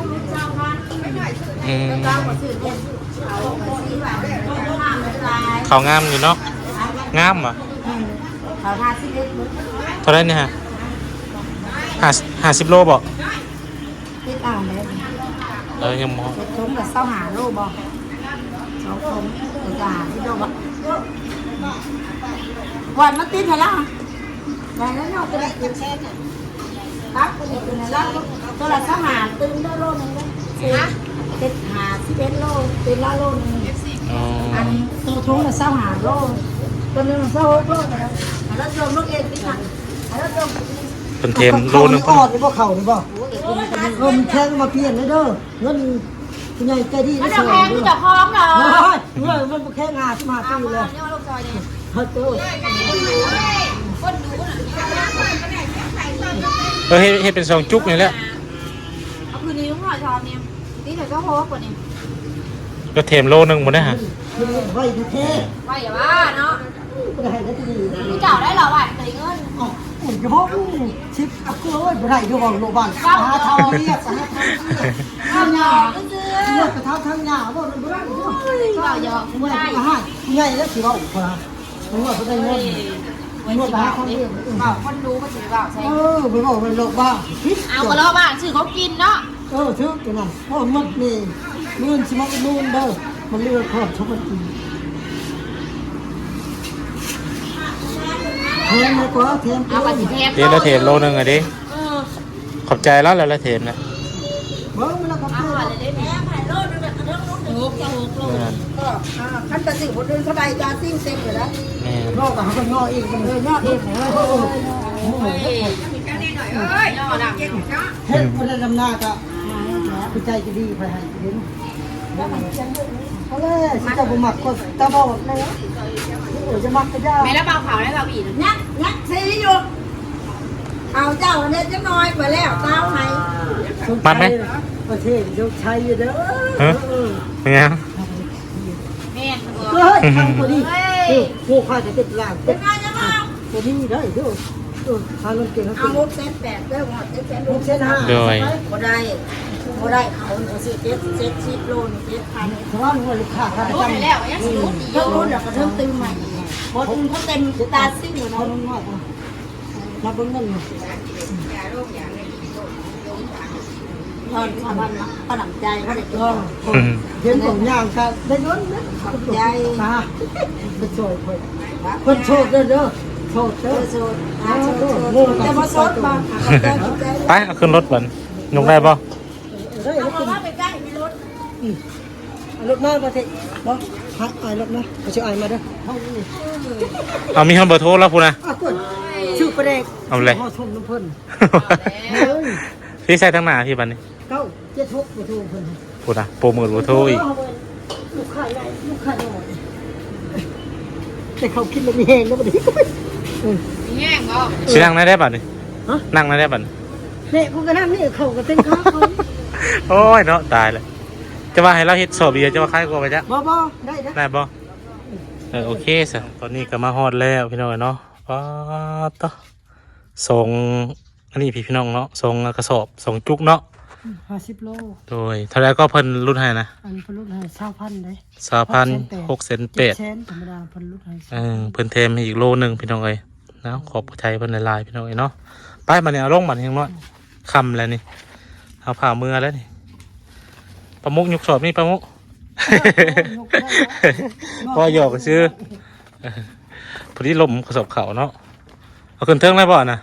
ເຂົ້າງາມຢູ່ເນາະ ງາມຫວາ ເຂົ້າຫ້າສິບເອັດ ເທົ່າໃດນີ້ຮະ ຫ້າ ຫ້າສິບໂລບໍ່? ຕິດອ່າງເດ້ ເອີ ຍັງບໍ່ ສອງຖົງລະຊາວຫ້າໂລບໍ່? ສອງຖົງລະຊາວຫ້າໂລບໍ່? ວັນມາຕິດໃຫ້ລະ ໄດ້ແລ້ວເນາະ ຕົວນີ້ເປັນແສນນະ ຕັກຕົວນີ້ຂຶ້ນໃຫ້ລະ ໂຕລະຊາວຫ້າ ຕື່ມລະໂລໜຶ່ງເດ້ ຮະ ເປັນຫ້າສິບເອັດໂລ ຕື່ມລະໂລໜຶ່ງ ອໍ ອັນໂຕຖົງລະຊາວຫ້າໂລ ຕົວໜຶ່ງຊາວຫົກໂລກໍໄດ້ ລະໂຈມລູກເອງຕິດນະ ລະໂຈມ ເພິ່ນເທມໂລໜຶ່ງ ອ່ອນນີ້ບໍ່ເຂົ້ານີ້ບໍ່? ເອີ ມັນແຂງມາປ່ຽນເດີ ເງິນຜູ້ໃຫຍ່ໃຈດີ ມັນແຂງຄືເຈົ້າຂອງເນາະ ໂອ້ຍ ມັນບໍ່ແຂງ ຫ້າສິບຫ້າປີແລ້ວ ເຮົາໂຕ ເອີ ເຮັດ ເຮັດເປັນສອງຈຸກນີ້ແຫຼະ ເອົາຄືນີ້ ລຸງນ້ອຍຊອມນີ້ ຕິດໃຫ້ເຈົ້າໂຮກວ່ານີ້ ລະເທມໂລໜຶ່ງບໍ່ໄດ້ຫະ ໄວແທ້ ໄວວ່າເນາະ ບໍ່ໄດ້ໃຫ້ໄດ້ດີ ເຈົ້າໄດ້ລະວ່າໄດ້ເງິນ ເອົ້າ ໂອ້ຍ ຈະບອກ ສິບ ເອົາ ໂອ້ຍ ບໍ່ໄດ້ເດີ ເວົ້າໂລບານ ເວົ້າ ຫາທາງວຽກ ຫາທາງວຽກ ເວົ້າຫຍັງຊື່ໆ ເວົ້າໄປຖາມທາງຫຍ້າ ເວົ້ານຳບໍ່ໄດ້ ໂອ້ຍ ເວົ້າຫຍອກ ເວົ້າໃຫ້ຜູ້ໃຫຍ່ແລ້ວຊິເວົ້າ ເພິ່ນວ່າເພິ່ນໄດ້ເງິນ ເງິນໄປຫາທາງວຽກ ເວົ້າຄົນຮູ້ ເພິ່ນຊິໄປເວົ້າໃສ່ ເອີ ໄປເວົ້າໄປໂລບານ ເອົາກໍໂລບານ ຊື້ຂອງກິນເນາະ ເອີ ຖືກຕົວນັ້ນ ໂອ້ ໝົດນີ້ ມື້ອື່ນຊິມາອຸດໜູນເດີ ມັນເຫຼືອຂອບທຸກຄົນກິນ ແຖມມາກວ່າ ແຖມ ເອົາກໍຊິແຖມ ເທມລະເທມໂລໜຶ່ງອະເດ ເອີ ຂອບໃຈລາວແລ້ວລະເທມນະ ເບິ່ງມັນລະກໍເອົາແລ້ວເດ້ ແຖມໃຫ້ໂລໜຶ່ງ ໂລ ໂລ ແມ່ນ ກໍ ອ່າ ຄັນໄປຊື້ຜູ້ອື່ນເທົ່າໃດ ຈາຊິງເຕັມຢູ່ແລ້ວ ແມ່ນ ເວົ້າກັບເຮົາກໍຍໍເອງ ເອີ ຍໍເອງ ເອີ ເອີ ເອີ ເຮັດບໍ່ໄດ້ດຳນາກໍ ອືມ ຜູ້ໃຈຈະດີໃຜໃຫ້ເຫັນ ເອົາເລີຍ ຊິເຈົ້າບໍ່ມັກກໍຕາບອດແລ້ວ ໂອ້ຍ ຈະມັກກໍຢ່າ ແມ່ນລະ ບ່າວຂາວໄດ້ບ່າວອີນ ຍັກ ຍັກຊີຢູ່ ເອົາເຈົ້າເຮັດຈັກໜ້ອຍ ໄປແລ້ວເອົາໃຫ້ ມັກໄໝ? ປະເທດໂຊກໄຊຢູ່ເດີ ຮະ? ເອີ ເປັນຫຍັງ? ແມ່ນບໍ່? ເຮີ້ຍ ທາງຕົວນີ້ ເຮີ້ຍ ໂອ້ ຂ້າຈະເປັນຫຼານ ເປັນ ຕົວນີ້ໄດ້ເດີ ເອີ ຫາເງິນເກັ່ງ ເອົາຫົກແສນແປດເດີ ຫົກແສນຫ້າ ໂດຍ ບໍ່ໄດ້ ບໍ່ໄດ້ ເຂົາເອົາເສດເຈັດ ເຈັດສິບໂລນີ້ ເຈັດພັນ ເພາະວ່າລູກຄ້າເຂົາຈະ ໂອ້ຍ ແລ້ວຍັງຊິຫຼຸດອີກ ເຈົ້າຫຼຸດແລ້ວກໍເລີ່ມຕື່ມໃໝ່ອີກ ບໍ່ຕື່ມເຂົາເຕັມຕາຊິ້ງເນາະ ມາເບິ່ງນຳຢູ່ ເອີ ເຂົາວ່າປະນຳໃຈ ບໍ່ໄດ້ ເອີ ອືມ ເຫັນຂອງຍ່າງກໍໄດ້ເງິນເດ້ ຂອບໃຈ ມາ ເພິ່ນຊ່ວຍຂ້ອຍ ເພິ່ນໂສດເດີ ໂສດເດີ ໂສດ ໂສດ ແຕ່ບໍ່ໂສດ ໄປ ເອົາຂຶ້ນລົດບັດ ຍົກໄດ້ບໍ່? ເອີ ເອົາມາໄປໃກ້ມີລົດ ອືມ ເອົາລົດມາບໍ່ເທະ ບໍ່ ຫາອ້າຍລົດມາ ເຂົາຊິອ້າຍມາເດີ ເອົາ ມີຮອດເບີໂທລາວພຸ້ນນະ ອ້າວ ຊື້ປາແດກ ເອົາແຫຼະ ຮອດຊົມນຳເພິ່ນ ເອີ ຊິໃສ່ທາງໜ້າພີ້ບັດນີ້ ເກົ້າເຈັດຫົກ ບໍ່ໂທເພິ່ນ ພຸ້ນນະ ໂປຣໂມດບໍ່ໂທອີກ ລູກຄ້າໃຫຍ່ ລູກຄ້ານ້ອຍ ແຕ່ເຂົາກິນແລ້ວມີແຮງແລ້ວບັດນີ້ ມີແຮງບໍ່? ຊິນັ່ງໄດ້ໄດ໋ບັດນີ້ ຮະ? ນັ່ງໄດ້ໄດ໋ບັດນີ້ ແມ່ ກູກໍນັ່ງນີ້ ເຂົາກໍເຕັມຂາເຂົາ ໂອ້ຍເນາະ ຕາຍແລ້ວ ຈະວ່າໃຫ້ລາວເຮັດຊອບເບຍ ຈະວ່າຄ້າຍກວ່າໄປຈ້ະ ບໍ່ ບໍ່ ໄດ້ ໄດ້ ໄດ້ບໍ່? ເອີ ໂອເຄຊະ ຕອນນີ້ກໍມາຮອດແລ້ວພີ່ນ້ອງເອີຍເນາະ ປາດຕະ ສອງ ອັນນີ້ພີ່ນ້ອງເນາະ ສອງກະສອບ ສອງຈຸກເນາະ ອືມ ຫ້າສິບໂລ ໂດຍ ເທົ່າໃດກໍເພິ່ນຫຼຸດໃຫ້ນະ ອັນເພິ່ນຫຼຸດໃຫ້ຊາວພັນເດ້ ຊາວພັນ ຫົກແສນແປດ ຫົກແສນແປດ ເຈັດແສນ ທຳມະດາເພິ່ນຫຼຸດໃຫ້ ເອີ ເພິ່ນແຖມໃຫ້ອີກໂລໜຶ່ງພີ່ນ້ອງເອີຍເນາະ ຂອບໃຈເພິ່ນຫຼາຍໆພີ່ນ້ອງເອີຍເນາະ ໄປບັດນີ້ເອົາລົງບັດນີ້ນ້ອງນ້ອຍ ອືມ ຄ່ຳແລ້ວນີ້ ເຮົາພາເມືອແລ້ວນີ້ ປາໂມກຍົກສອບນີ້ປາໂມກ ເອີ ຍົກໄດ້ ພໍຢອກຊື່ ພໍດີລົມກະສອບເຂົ້າເນາະ ເອົາຂຶ້ນເທິງໄດ້ບໍ່ນະ?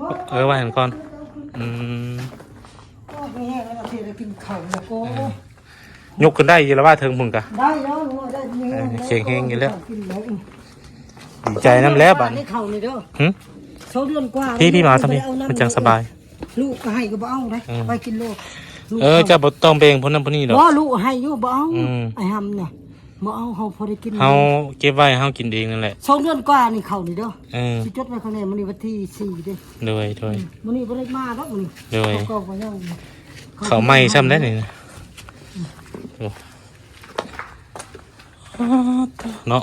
ບໍ່ ເອີ ວ່າຫັ້ນກ່ອນ ອືມ ໂອ້ຍ ມີແຮງແລ້ວ ມາເທໄດ້ກິນເຂົ້າແລ້ວ ໂອ້ຍ ເອີ ຍົກຂຶ້ນໄດ້ຢູ່ລະວ່າເທິງພຸ້ນກະ ໄດ້ແລ້ວ ໄດ້ ມີແຮງ ເອີ ແຂງແຮງຢູ່ແລ້ວ ກິນແລ້ວ ອືມ ດີໃຈນຳແລ້ວບັດນີ້ ເຂົ້ານີ້ເດີ ຫື ສອງເດືອນກວ່າ ພີ່ ພີ່ມາທາງພີ້ ມັນຈັ່ງສະບາຍ ລູກກໍໃຫ້ກໍບໍ່ເອົາໄດ໋ ເອີ ໄປກິນໂລດ ເອີ ເຈົ້າບໍ່ຕ້ອງແບ່ງຜູ້ນັ້ນຜູ້ນີ້ດອກ ບໍ່ ລູກໃຫ້ຢູ່ ບໍ່ເອົາ ອືມ ອ້າຍຫຳນະ ບໍ່ເອົາ ເຮົາພໍໄດ້ກິນ ເຮົາເກັບໄວ້ ເຮົາກິນເອງນັ້ນແຫຼະ ສອງເດືອນກວ່ານີ້ເຂົ້ານີ້ເດີ ເອີ ຊິຈົດໄວ້ຂ້າງໃນ ມື້ນີ້ວັນທີສີ່ເດ້ ໂດຍ ໂດຍ ອືມ ມື້ນີ້ບໍ່ໄດ້ມາດອກມື້ນີ້ ໂດຍ ເຂົ້າກໍຍັງ ເຂົ້າໃໝ່ຊ້ຳໄດ໋ນີ້ນະ ອືມ ໂອ້ ເນາະ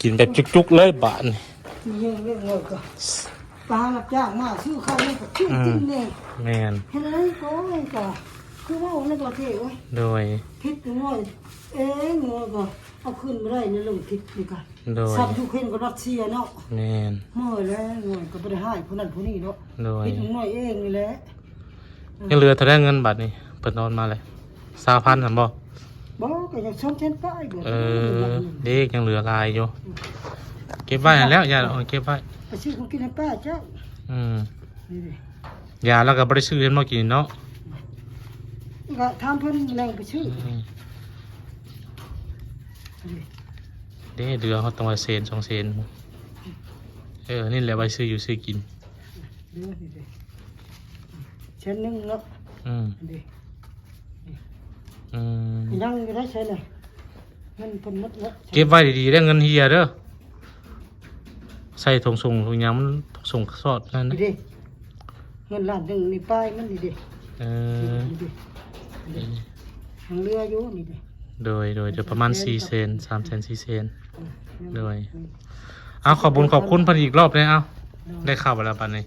ກິນແບບຈຸກໆເລີຍບາດນີ້ ມີແຮງເລີຍ ເງິນກໍໄປຫາຮັບຈ້າງມາ ຊື້ເຂົ້ານີ້ກໍຊື້ ອືມ ກິນແດ່ ແມ່ນ ເຮັດໄດ້ ໂອ້ຍ ກໍຄືເວົ້າໃນປະເທດ ໂອ້ຍ ໂດຍ ຜິດນ້ອຍເອງ ໂອ້ຍ ກໍເອົາຄືນບໍ່ໄດ້ໃນເລື່ອງຜິດນີ້ກໍ ໂດຍ ສັດຢູ່ເຂດກໍຣັດເຊຍເນາະ ແມ່ນ ເມື່ອຍແລ້ວ ໂອ້ຍ ກໍບໍ່ໄດ້ຮ້າຍຜູ້ນັ້ນຜູ້ນີ້ເນາະ ໂດຍ ຜິດນ້ອຍເອງນີ້ແຫຼະ ຍັງເຫຼືອເທົ່າໃດເງິນບາດນີ້ ເພິ່ນໂອນມາເລີຍ ຊາວພັນຫັ້ນບໍ່? ບໍ່ ກໍຍັງສອງແສນປາຍ ເອີ ເດ້ ຍັງເຫຼືອຫຼາຍຢູ່ ເກັບໄວ້ຫັ້ນແຫຼ້ວ ຢ່າເອົາເກັບໄວ້ ໄປຊື້ຂອງກິນໃຫ້ປ້າເຈົ້າ ອືມ ນີ້ເດ້ ຢາລາວກໍບໍ່ໄດ້ຊື້ເຫັນບໍ່ກິນເນາະ ກໍຖາມເພິ່ນແລ້ວໄປຊື້ ອືມ ນີ້ ເດ້ ເດືອນເຮົາຕ້ອງວ່າແສນສອງແສນ ເອີ ນີ້ແຫຼະໄວ້ຊື້ຢູ່ຊື້ກິນ ເດືອນນີ້ເດ້ ແສນໜຶ່ງເນາະ ອືມ ນີ້ ອືມ ຍັງຢູ່ໄດ້ໃຊ້ນະ ເງິນເພິ່ນໝົດແລ້ວ ເກັບໄວ້ດີໆເດີ ເງິນເຮຍເດີ ໃສ່ຖົງສົ່ງຖົງຫຍັງ ມັນສົ່ງສອດນັ້ນນະ ນີ້ເດ້ ເງິນລ້ານໜຶ່ງນີ້ປາຍມັນນີ້ເດ້ ເອີ ນີ້ເດ້ ນີ້ເດ້ ຍັງເຫຼືອຢູ່ນີ້ເດ້ ໂດຍ ໂດຍ ຈະປະມານສີ່ແສນ ສາມແສນ ສີ່ແສນ ອືມ ໂດຍ ອືມ ເອົາ ຂອບບຸນຂອບຄຸນເພິ່ນອີກລອບເດ້ ເອົາ ໂດຍ ໄດ້ເຂົ້າແລ້ວບັດນີ້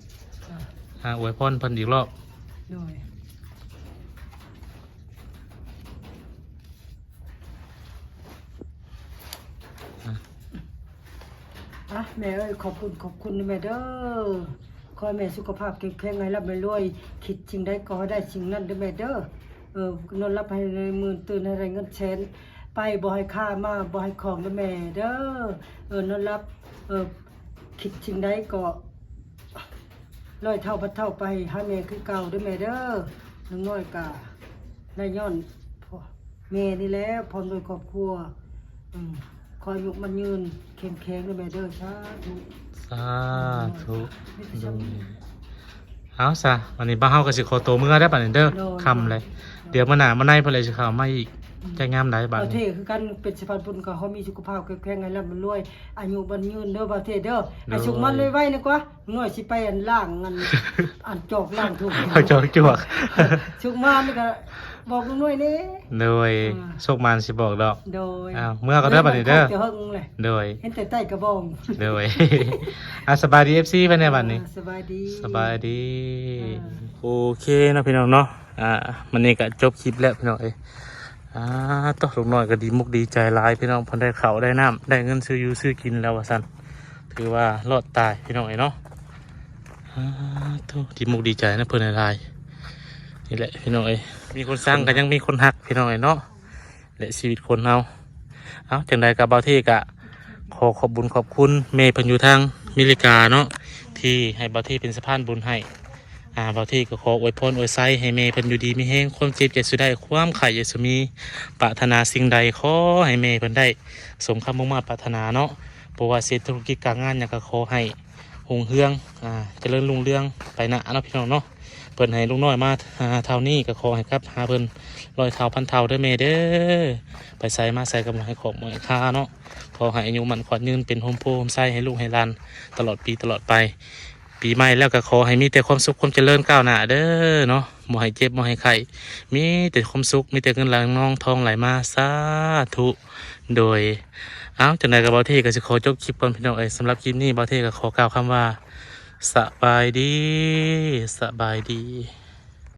ອ່າ ອາ ອວຍພອນເພິ່ນອີກລອບ ໂດຍ ອ່ະ ອ່ະ ແມ່ເອີຍ ຂອບຄຸນ ຂອບຄຸນນະແມ່ເດີ ຂໍໃຫ້ແມ່ສຸຂະພາບເຂັ້ມແຂງ ໃຫ້ລ່ຳໃຫ້ລວຍ ຄິດສິ່ງໃດຂໍໃຫ້ໄດ້ສິ່ງນັ້ນເດີແມ່ເດີ ເອີ ນອນຫຼັບໃຫ້ໄດ້ໝື່ນ ຕື່ນໃຫ້ໄດ້ເງິນແສນ ໄປບໍ່ໃຫ້ຄາ ມາບໍ່ໃຫ້ຂອງເດີແມ່ເດີ ເອີ ນອນຫຼັບ ເອີ ຄິດສິ່ງໃດກໍ ຮ້ອຍເທົ່າພັນເທົ່າໄປຫາແມ່ຄືເກົ່າເດີແມ່ເດີ ໜຶ່ງຮ້ອຍກະໄດ້ຍ້ອນແມ່ນີ້ແຫຼະ ພ້ອມດ້ວຍຄອບຄົວ ອືມ ຂໍອາຍຸໝັ້ນຍືນເຂັ້ມແຂງເດີແມ່ເດີ ສາທຸ ສາທຸ ມີແຕ່ສ່ຳນີ້ ໂດຍ ເອົາຊະ ວັນນີ້ບ້ານເຮົາກໍຊິຂໍໂຕເມືອແລ້ວບັດນີ້ເດີ ໂດຍ ຄ່ຳແລ້ວ ໂດຍ ດຽວມື້ໜ້າມື້ໃນເພິ່ນແຫຼະຊິເຂົ້າມາອີກ ອືມ ຈັກຍາມໃດບັດນີ້ ບ່າວເທ ຄືກັນ ເປັນສະພານບຸນກໍຂໍມີສຸຂະພາບເຂັ້ມແຂງ ໃຫ້ລ່ຳໃຫ້ລວຍ ອາຍຸໝັ້ນຍືນເດີບ່າວເທເດີ ໃຫ້ສຸກໝານໄວໆນະກວ່າ ນ້ອຍຊິໄປອັນລ້າງອັນ ອັນຈອກລ້າງຖ້ວຍ ເອົາຈອກຈວກ ສຸກໝານນີ້ກໍບອກລຸງນ້ອຍແດ່ ໂດຍ ອ່າ ໂຊກໝານຊິບອກດອກ ໂດຍ ອ້າວ ເມືອກໍເດີບັດນີ້ເດີ ໂດຍ ເຫັນແຕ່ໃຕ້ກະບອງ ໂດຍ ອ່າ ສະບາຍດີ ເອັຟຊີ ເພິ່ນແດ່ບັດນີ້ ອ່າ ສະບາຍດີ ສະບາຍດີ ອ່າ ໂອເຄເນາະພີ່ນ້ອງເນາະ ອ່າ ມື້ນີ້ກໍຈົບຄລິບແລ້ວພີ່ນ້ອງເອີຍ. ອ່າ ໂຕ ລູກນ້ອຍກໍດີມຸກດີໃຈຫຼາຍພີ່ນ້ອງ ເພິ່ນໄດ້ເຂົ້າໄດ້ນ້ຳ ໄດ້ເງິນຊື້ຢູ່ຊື້ກິນແລ້ວວ່າຊັ້ນ ຖືວ່າລອດຕາຍພີ່ນ້ອງເອີຍເນາະ. ອ່າ ໂຕ ດີມຸກດີໃຈນຳເພິ່ນຫຼາຍໆ. ນີ້ແຫຼະພີ່ນ້ອງເອີຍ ມີຄົນຊັງກໍຍັງມີຄົນຮັກພີ່ນ້ອງເອີຍເນາະ ແລະ ຊີວິດຄົນເຮົາ. ເອົາ ຈັ່ງໃດກໍບ່າວເທກໍຂໍຂອບບຸນຂອບຄຸນແມ່ເພິ່ນຢູ່ທາງອາເມລິກາເນາະ ທີ່ໃຫ້ບ່າວເທເປັນສະພານບຸນໃຫ້. ອ່າ ບ່າວເທກໍຂໍອວຍພອນອວຍໄຊໃຫ້ແມ່ເພິ່ນຢູ່ດີມີແຮງ ຄວາມເຈັບຢ່າສູ່ໄດ້ ຄວາມໄຂ້ຢ່າສູ່ມີ ປາດຖະໜາສິ່ງໃດຂໍໃຫ້ແມ່ເພິ່ນໄດ້ສົມຄຳມຸ່ງມາດປາດຖະໜາເນາະ. ບໍ່ວ່າເສດທຸລະກິດການງານຫຍັງກໍຂໍໃຫ້ຮຸ່ງເຮືອງ ອ່າ ຈະເລີນຮຸ່ງເຮືອງໄປໜ້າເນາະພີ່ນ້ອງເນາະ. ເພິ່ນໃຫ້ລູກນ້ອຍມາ ອ່າ ເທົ່ານີ້ກໍຂໍໃຫ້ກັບຫາເພິ່ນຮ້ອຍເທົ່າພັນເທົ່າເດີແມ່ເດີ ໄປໃສມາໃສກໍບໍ່ໃຫ້ຂອບບໍ່ໃຫ້ຄາເນາະ. ຂໍໃຫ້ອາຍຸໝັ້ນຂວັນຍືນ ເປັນຮົ່ມໂພຮົ່ມໄຊໃຫ້ລູກໃຫ້ຫຼານຕະຫຼອດປີຕະຫຼອດໄປ. ປີໃໝ່ແລ້ວກໍຂໍໃຫ້ມີແຕ່ຄວາມສຸກຄວາມຈະເລີນກ້າວໜ້າເດີເນາະ ບໍ່ໃຫ້ເຈັບບໍ່ໃຫ້ໄຂ້ ມີແຕ່ຄວາມສຸກ ມີແຕ່ເງິນໄຫຼນອງທອງໄຫຼມາ ສາທຸ. ໂດຍ ເອົາ ຈັ່ງໃດກໍບ່າວເທກໍຊິຂໍຈົບຄລິບກ່ອນພີ່ນ້ອງເອີຍ. ສຳລັບຄລິບນີ້ບ່າວເທກໍຂໍກ່າວຄຳວ່າ ສະບາຍດີ ສະບາຍດີ.